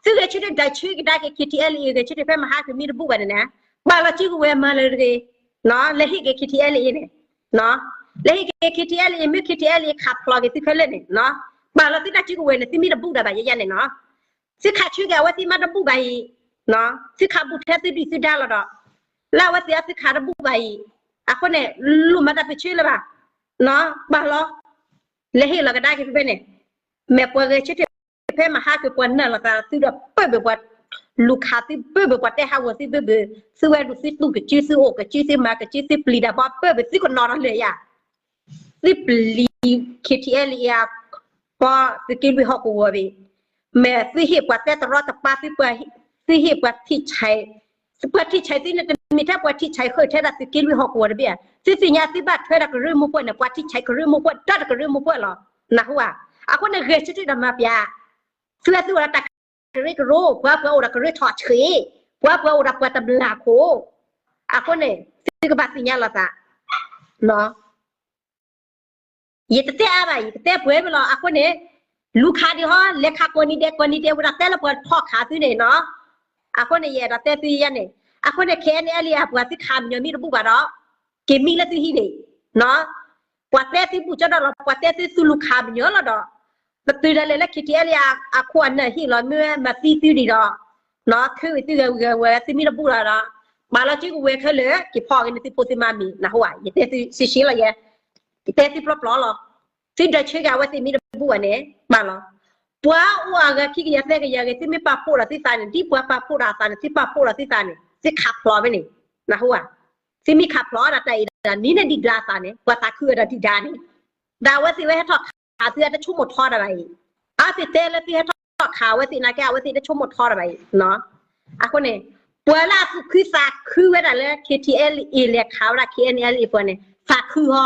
သုဂဲၤဆၢထၢၣ်ဒၣ်ဆၢကဒါက့ၤ KTLA ဂဲၤဆၢထၢၣ်ဖဲမဟါကုာ်မ့ၢ်တဘူၣ်ဘၣ်န့ၣ်န့ၣ်, ပာ်လီၤစုကဝဲၤမၤလၢတဂ့ၤ, လဲၤဟ့ၣ်က့ၤ KTLA န့ၣ်, လဲၤဟ့ၣ်က့ၤ KTLA မ့ၢ် KTLA ခးဖျိးက့ၤသုခဲလၢာ်န့ၣ်, ပာ်လီၤသုတၢ်စုကဝဲၤန့ၣ် သုမ့ၢ်တဘူၣ်ဒၣ်ဘၣ်ယဲယဲန့ၣ်နီၤ သုခးဆၢက့ၤအဝဲသ့ၣ်မ့ၢ်တဘူၣ်ဘၣ်အံၤ, သုခးဘူးထဲသုဒုၣ်သုဒါလီၤဒီး, လၢအဝဲသ့ၣ်အသုခးတဘူၣ်ဘၣ်အံၤ, အဃိန့ၣ်, လိၣ်မၤတၢ်ပၢၢ်ဆၢလၢၤဘၣ်, ပာ်လီၤ, လဲၤဟ့ၣ်လီၤကဒါက့ၤဖဲဖဲန့ၣ်, မ့ၢ်ပှၤဂဲၤဆၢထၢၣ်ဖဲမဟါက့ၤ ပှၤနၢ်လီၤသးသုဒီးပၢၢ်ဘၣ်ပှၤ လူၤခးသုဘၢၣ်ဘၣ်ပှၤတဲဟးဂီၤသုဘၢၣ်ဘၣ်, သုဝဲဒၣ်သုသူၣ်ကစုသုအိၣ်ကစုသုမၤကစုသုပျံၤတၢ်ဘီဘၢၣ်ဘၣ် သုကနီၤထီၣ်လၢာ်ယၤ သုပျံၤ KTLA အပီ သုးက့လွံၢ်ဟီၣ်ကဝီၤဘၣ်, မ့ၢ်သုဟ့ၣ်ပှၤတဲတရီတပါ သုဟ့ၣ်ပှၤ, ပှၤထံၣ်ဆဲးသုန့ၣ် တမ့ၢ်ထဲပှၤထံၣ်ဆဲးဃုာ်ထဲဒၣ်သုးက့လွံၢ်ဟီၣ်ကဝီၤတဘ့ၣ်ဧါ, သုသ့ၣ်ညါသုဘၣ်ထွဲဒၣ်ကရၢမိၢ်ပှၢ်န့ၣ် ပှၤထံၣ်ဆဲးကရၢမိၢ်ပှၢ် ဒီတကရၢမိၢ်ပှၢ်လီၤ, နၢ်ဟူဧါ, အဃိန့ၣ်ဂဲၤဆၢထၢၣ်ဒီးမၤပျး, သုဝဲသုအိၣ်ဒီးတၢ်ကရၢကရိ ပှၤပှၤအိၣ်ဒီးကရၢထီၣ်ဆှံ, ပှၤပှၤအိၣ်ဒီးပှၤတဘျၢခိၣ်, အဃိန့ၣ်, သုကဘၣ်သ့ၣ်ညါလီၤသး ယတတဲအါဘၣ် ယကတဲပှဲၤမ့ၢ်လီၤ အဃိန့ၣ်, လူၤခးဒံးဟီ လဲၤခးကိးနံၤဒဲး ကိးနံၤဒဲးဝဲဒၣ်တဲလၢပှၤဖီၣ်ခးသုန့ၣ်နီၤ, အဃိန့ၣ် ယအဲၣ်ဒိးတဲသုယဲန့ၣ်, အဃိန့ၣ် KNLA အပှၤသုခးမညီၤမ့ၢ်တဘူၣ်ဘၣ်ဒီး, က့ၤမံလၢသုဟံၣ်န့ၣ်, ပှၤတဲသုဘူၣ်ကၠီဒီးလီၤ ပှၤတဲသုသုလူၤခးမညီၤလီၤဒီး, ပတုၤဒၣ်လဲာ်လၢ KTLA အခိၣ်အနၢ်ဟ့ၣ်လီၤမ့ၢ်မၤသံသုဒံးဒီး နီၢ် ခ့ဝံၤသုဂၤဝံၤဂၤဝဲသုမ့ၢ်တဘူၣ်လီၤဒီး, ပာ်လီၤစုကဝဲၤခဲလၢာ် က့ၤဖီၣ်က့ၤန့ၣ်သုဖိသုမါမံၤ နၢ်ဟူဧါ, ယတဲသုရှဲရှဲလီၤယဲ, ယတဲသုပျီပျီလီၤ, သုဒၢးဆၢက့ၤအဝဲသ့ၣ်မ့ၢ်တဘူၣ်ဘၣ်န့ၣ် ပာ်လီၤ, ပှၤအိၣ်အဂၤခံကယၤသၢကယၤဂ့ၤ သုမ့ၢ်ပာ်ဖှိၣ်ဒီးသုသးန့ၣ် ဒ်ပှၤပာ်ဖှိၣ်ဒီးအသးန့ၣ် သုပာ်ဖှိၣ်ဒီးသုသးန့ၣ် သုခးဖျိးဖဲန့ၣ်, နၢ်ဟူဧါ, သုမ့ၢ်ခးဖျိးဒၣ်တၢ်အံၤဒၣ်နံၤန့ၣ်ဒံးဒါအသးန့ၣ် ပှၤသးခုဝဲဒၣ်ဒံးဒါန့ၣ်, ဒီးအဝဲသ့ၣ်ဝဲဟဲထီၣ်ခးသုအတဆိကမိၣ်ထီတၢ်ဘၣ်အံၤ, အဝဲသ့ၣ်တဲလၢသုဟဲထီၣ်ခးအဝဲသ့ၣ်နာ်က့ အဝဲသ့ၣ်တဆိကမိၣ်ထီတၢ်ဘၣ်အံၤ, အဃိန့ၣ်, ပှၤလၢအသူၣ်ခုသးခုဝဲဒၣ်လၢ KTLA လဲၤခးဝဲဒၣ် KNLA ပှၤန့ၣ်, သးခုဟီ,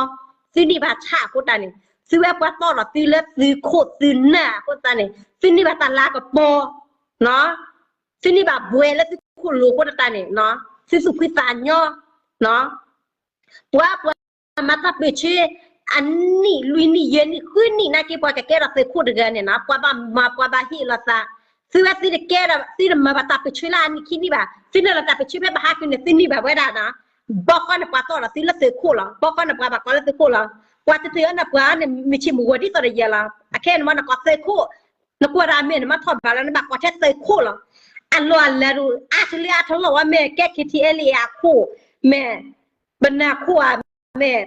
သုန့ၢ်ဘၣ်ဆၣ်အဃိတၢ်န့ၣ်, သုဝဲပှၤတီၢ်ဒီးသုလၢသုခိၣ်သုနၢ်အဃိသတးန့ၣ်, သုန့ၢ်ဘၣ်တၢ်လၤကပီၤ, သုန့ၢ်ဘၣ်ဘှဲးလၢသုခိၣ်လိၤအဃိတၢ်န့ၣ်, သုသူၣ်ဖှံသးညီ, ပှၤ ပှၤမၤတၢ်ပၢၢ်ဆၢ အနံၣ်လွံၢ်နံၣ်ယဲၢ်နံၣ်ဃုနံၣ်နာ်က့ ပှၤကကဲထီၣ်သုးခိၣ်တဂၤန့ၣ်နီၤ, ပှၤဘၣ်မၤပှၤဘၣ်ဟ့ၣ်လီၤသး, သုဝဲသုတကဲဒီး သုတမၤဘၣ်တၢ်ပၢၢ်ဆၢလၢအနံၣ်ခံနံၣ်ဘၣ်, သုနုာ်လီၤတၢ်ပၢၢ်ဆၢဖဲဘၣ်ဟါကုာ်န့ၣ် သုန့ၢ်ဘၣ်ဝဲဒၣ်နီၤ, ဘီဃီန့ၣ်ပှၤတီၢ်ဒီးသုလၢသုးခိၣ်လီၤ, ဘီဃီန့ၣ်ပှၤဘၣ်ကိးလၢသုးခိၣ်လီၤ, ပှၤတတုၤအီၤန့ၣ်ပှၤန့ၣ် မုၢ်ဆ့ၣ်မုၢ်ဂီၤဒ်သိးဒီးယဲၢ်လီၤ, အခဲအံၤန့ၣ်မ့ၢ်နကိးသုးခိၣ်, နကွၢ်ဒီးအမဲာ်န့ၣ်မ့ၢ်ထီၣ်ဘးလီၤ နဘၣ်ကိးထဲသုးခိၣ်လီၤ, အလီၢ်အလၤဒိၣ် အါတလၢအါထီၣ်လီၤဝဲ မ့ၢ်ကဲ K T L A အခိၣ်, မ့ၢ် ပနၢ်ခိၣ်ဧါ, မ့ၢ်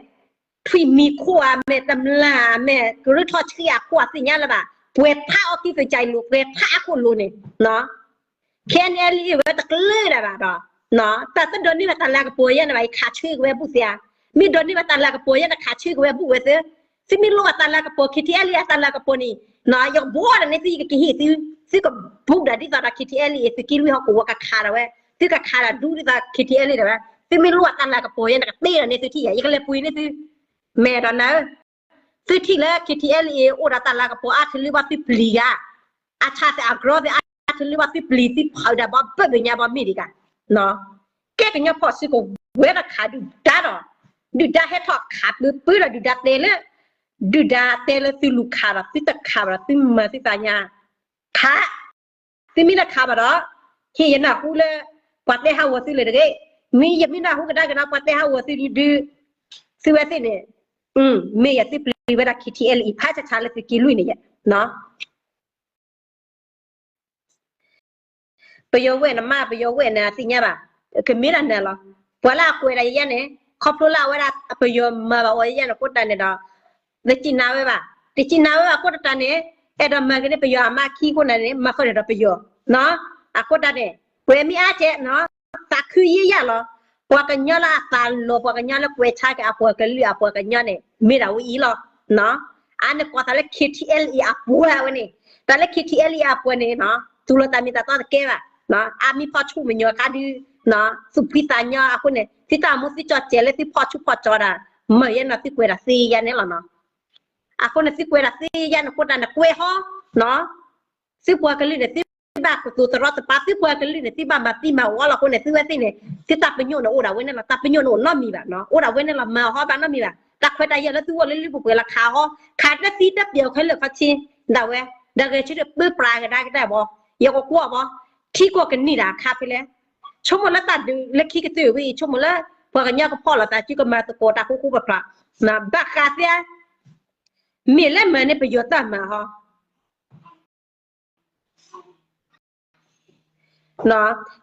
ထွံၣ်မံၤခိၣ်ဧါ, မ့ၢ်တမျၢ်ဧါ, မ့ၢ်ကရၢထီၣ်ဆှံအခိၣ် အသ့ၣ်ညါလၢၤဘၣ်, ပှဲၤထါအီကံသကြိုင်လိၤ ပှဲၤထါအခိၣ်လိၤန့ၣ်, K N L A ဝဲတကျၢၤဒၣ်ဘၣ်ဒီး, တၢ်တဒိးန့ၢ်ဘၣ်တၢ်လၤကပီၤယဲန့ၣ်ဘၣ် ယခးဆၢက့ၤဝဲဘူၣ်သ့ဧါ, မ့ၢ်ဒိးန့ၢ်ဘၣ်တၢ်လၤကပီၤယဲန့ၣ် ခးဆၢက့ၤဝဲဘူၣ်ဝဲသ့, သုမ့ၢ်လိၣ်ဘၣ်တၢ်လၤကပီၤ K T L A အတၢ်လၤကပီၤန့ၣ်, ယကဘှီဒီးန့ၣ် သုယကကဟ့ၣ်သု, သုကဘူးဒီးဒ်သိးဒီး K T L A သုးက့လွံၢ်ဟီၣ်ကဝီၤကခးဒီးဝဲ, သုကခးဒီးဒူဒ်သိး K T L A ဒီးဝဲ, သုမ့ၢ်လိၣ်ဘၣ်တၢ်လၤကပီၤယဲန့ၣ် ကတ့ဒီးန့ၣ်သုထံၣ်ယၤ ယကလဲၤပှ့ၤန့ၢ်သု, မဲာ်ဒီးနၤဧၢ သုထံၣ်လၢ K T L A အိၣ်ဒီးတၢ်လၤကပီၤအါထုးလံဘၣ်သုပျံၤဂၤ, အဆၣ်သဲးအကြီသဲးအါထုးလံဘၣ်သုပျံၤသုဖီးဒၣ်ဘီဘၣ်ဘၣ်ညါဘီမ့ၢ်ဒံးဂၤ, ကဲကညီဖီၣ်စုကဝဲၤဒီးခးဒုၣ်ဒါဒီး, ဒုၣ်ဒါဟဲထီၣ်ခးပၢပၢဒီးဒုၣ်ဒါတဲလၢ, ဒုၣ်ဒါတဲလၢသုလူၤခးဒီးသုတခးဘၣ်ဒီးသုမၤသုသးညါ, ခး သုမ့ၢ်တခးဘၣ်ဒီး, ဟ့ၣ်ယနၢ်ဟူလၢ, ပှၤတဲဟးဂီၤသုလၢၤတဂ့ၤ, မ့ၢ်ယမ့ၢ်နၢ်ဟူကဒါက့ၤဒီး ပှၤတဲဟးဂီၤသုဒု, သုဝဲသ့ၣ်န့ၣ်, မ့ၢ်ယသုပျံၤဝဲဒၣ် K T L A ဖးဆါဆါလၢသုးက့လွံၢ်န့ၣ်ယဲ, ပယီၤဝဲၢ်နမ့ၢ်ပယီၤဝဲၢ်န့ၣ် အသ့ၣ်ညါဘၣ်, ကမ့ၢ်ဒၣ်နၤလီၤ, ပှၤလၢအကွဲးဒၣ်ယဲန့ၣ်, ခီဖျိလၢအဝဲဒၣ်ပယီၤမၤဘၣ်အီၤယဲန့ၣ်အဃိတၢ်န့ၣ်ဒီး, တစံးနၤဝဲဘၣ်, တစံးနၤဝဲဘၣ်အဃိတၢ်န့ၣ်, အဲၣ်ဒိးမၤက့ၤန့ၢ်ပယီၤအမါခံအဃိန့ၣ်န့ၣ် မၤဃုာ်န့ၣ်ဒီးပယီၤ, အဃိတၢ်န့ၣ်, ပှဲၤမ့ၢ်အါကဲး, သးခုယံာ်ယံာ်လီၤ, ပှၤကညီလၢအသးလီၤ ပှၤကညီလၢကွဲးဆါက့ၤအပှၤကလုာ်အပှၤကညီန့ၣ် မ့ၢ်ဒၣ်ဝဲအံၤလီၤ, အါန့ၣ်ကိးသးလၢ K T L A အပှၤဝဲန့ၣ်, တၢ်လၢ K T L A အပှၤန့ၣ်, တူၢ်လိာ်တၢ်မ့ၢ်တၢ်တီတကဲဘၣ်, အါမ့ၢ်ဖီၣ်ဆူၣ်မညီခါဒု, သူၣ်ဖှံသးညီအဃိန့ၣ် သုတၢ်မူသုကၠီၣ်စဲးလၢသုဖီၣ်ဆူၣ်ဖီၣ်ကၠီဒၣ်, မ့ၢ်ယဲန့ၣ်သုကွဲးဒၣ်သ့ယဲန့ၣ်လီၤနီၤ, အဃိန့ၣ်သုကွဲးဒၣ်သ့ယဲန့ၣ်အဃိတၢ်န့ၣ်ကွဲးဟီ, သုပှၤကလုာ်န့ၣ် သုဘၣ်ကတိၤတရီတပါ သုပှၤကလုာ်န့ၣ် သုဘၣ်မၤသံမၤဝီလီၤအဃိန့ၣ် သုဝဲသ့ၣ်န့ၣ် သုတၢ်ပညိၣ်န့ၣ်အိၣ်ဒၣ်ဝဲန့ၣ်လီၤ, တၢ်ပညိၣ်န့ၣ်အိၣ်နီတမံၤဘၣ်, အိၣ်ဒၣ်ဝဲန့ၣ်လီၤ မၤဟီဘၣ်နီတမံၤဘၣ်, တၢ်ခွဲးတၢ်ယာ်လၢသုဂီၢ်လၢလၢပှဲၤပှဲၤလီၤခးဟီ, ခးတသံတပျီၤခဲလၢာ်ခီဆ့, ဒၣ်ဝဲ, ဒီးဂဲၤဆၢထၢၣ်ပၢပြးကဒါကဒါဘီ, ယကကွၢ်ဘီ, ထံကီၢ်ကန့ၢ်ဒၣ်အခါဖဲလဲၣ်, ဆိကမိၣ်လၢတၢ်ဒုးလၢခံကတၢၢ်ဝဲအံၤ ဆိကမိၣ်လၢ ပှၤကညီကဖီၣ်လိာ်သးစုကမၤသကိးတၢ်ဃူဃူဖိးဖိး, ဘၣ်ဃးသ့ဧါ, မ့ၢ်လၢမၤန့ၢ်ပယီၤတၢ်မၤဟီ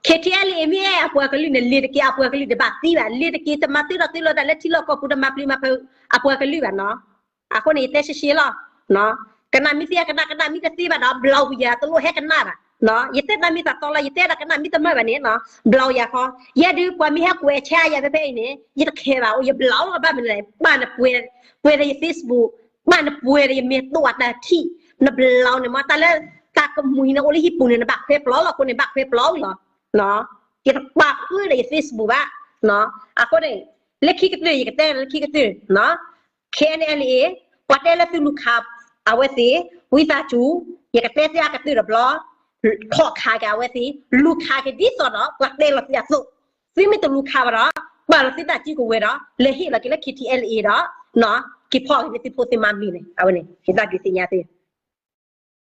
K T L A မ့ၢ်အဲၣ်အပှၤကလုာ်န့ၣ် လ့ၤတက့ၤအပှၤကလုာ်တဘၣ်သံဘၣ်, လ့ၤတက့ၤတမၤတၢ်ဒီးတၢ်လီၤတၢ်လၢထံလီၢ်ကီၢ်ပူၤ တမၤပျံၤမၤဖုးအပှၤကလုာ်ဘၣ်နီၤ, အဃိန့ၣ် ယတဲရှဲရှဲလီၤ, ကနၣ်မ့ၢ်သ့ကနၣ် ကနၣ်မ့ၢ်တသ့ဘၣ်ဒီး ဘျီယၤတလိၣ်ဟဲကနၣ်ဘၣ်, ယတဲတၢ်မ့ၢ်တၢ်တီလီၤ ယတဲဒၣ်ကနၣ်မ့ၢ်တမၢဘၣ်န့ၣ်, ဘျီယၤခီ, ယဲဒုးပှၤမ့ၢ်ဟဲကွဲးဆါယၤဖဲဖဲအံၤန့ၣ် ယတခဲဘၣ်အိၣ် ယဘျီလီၤဘၣ်မနုၤလဲၣ် ဘၣ်နပှဲၤ, ပှဲၤဒီးယ Facebook, ဘၣ်နပှဲၤဒီးယမဲာ်တိၢ်အတၢ်ထံၣ်, နဘျီန့ၣ်မ့ၢ်တၢ်လၢ တၢ်ကမှံၤန့ၣ်အိၣ်လၢဟံၣ်ပူၤန့ၣ် နဘၣ်ခွဲးပျီလီၤအဃိန့ၣ် ဘၣ်ခွဲးပျီဝံၤလီၤ, ယတပာ်ဃုာ်ဒီးယ Facebook ဘၣ်, အဃိန့ၣ်, လၢခံကတၢၢ် ယကတဲလၢခံကတၢၢ်, K N L A ပှၤတဲလၢသုလူၤခးအဝဲသ့ၣ်, ဝံသးစူၤ, ယကတဲသ့အကတၢၢ်တဘျီ, ထီၣ်ခးက့ၤအဝဲသ့ၣ်, လူၤခးက့ၤဒ်သိးဒီး ပှၤတဲလီၤသုအသိး, သုမ့ၢ်တလူၤခးဘၣ်ဒီး, ပာ်လီၤသုတၢ်စုကဝဲၤဒီး လဲၤဟ့ၣ်လီၤက့ၤလၢ K T L A ဒီး, က့ၤဖီၣ်က့ၤန့ၢ်သုဖိသုမါမံၤန့ၣ် အဝဲန့ၣ် ယသးဒုးသ့ၣ်ညါသု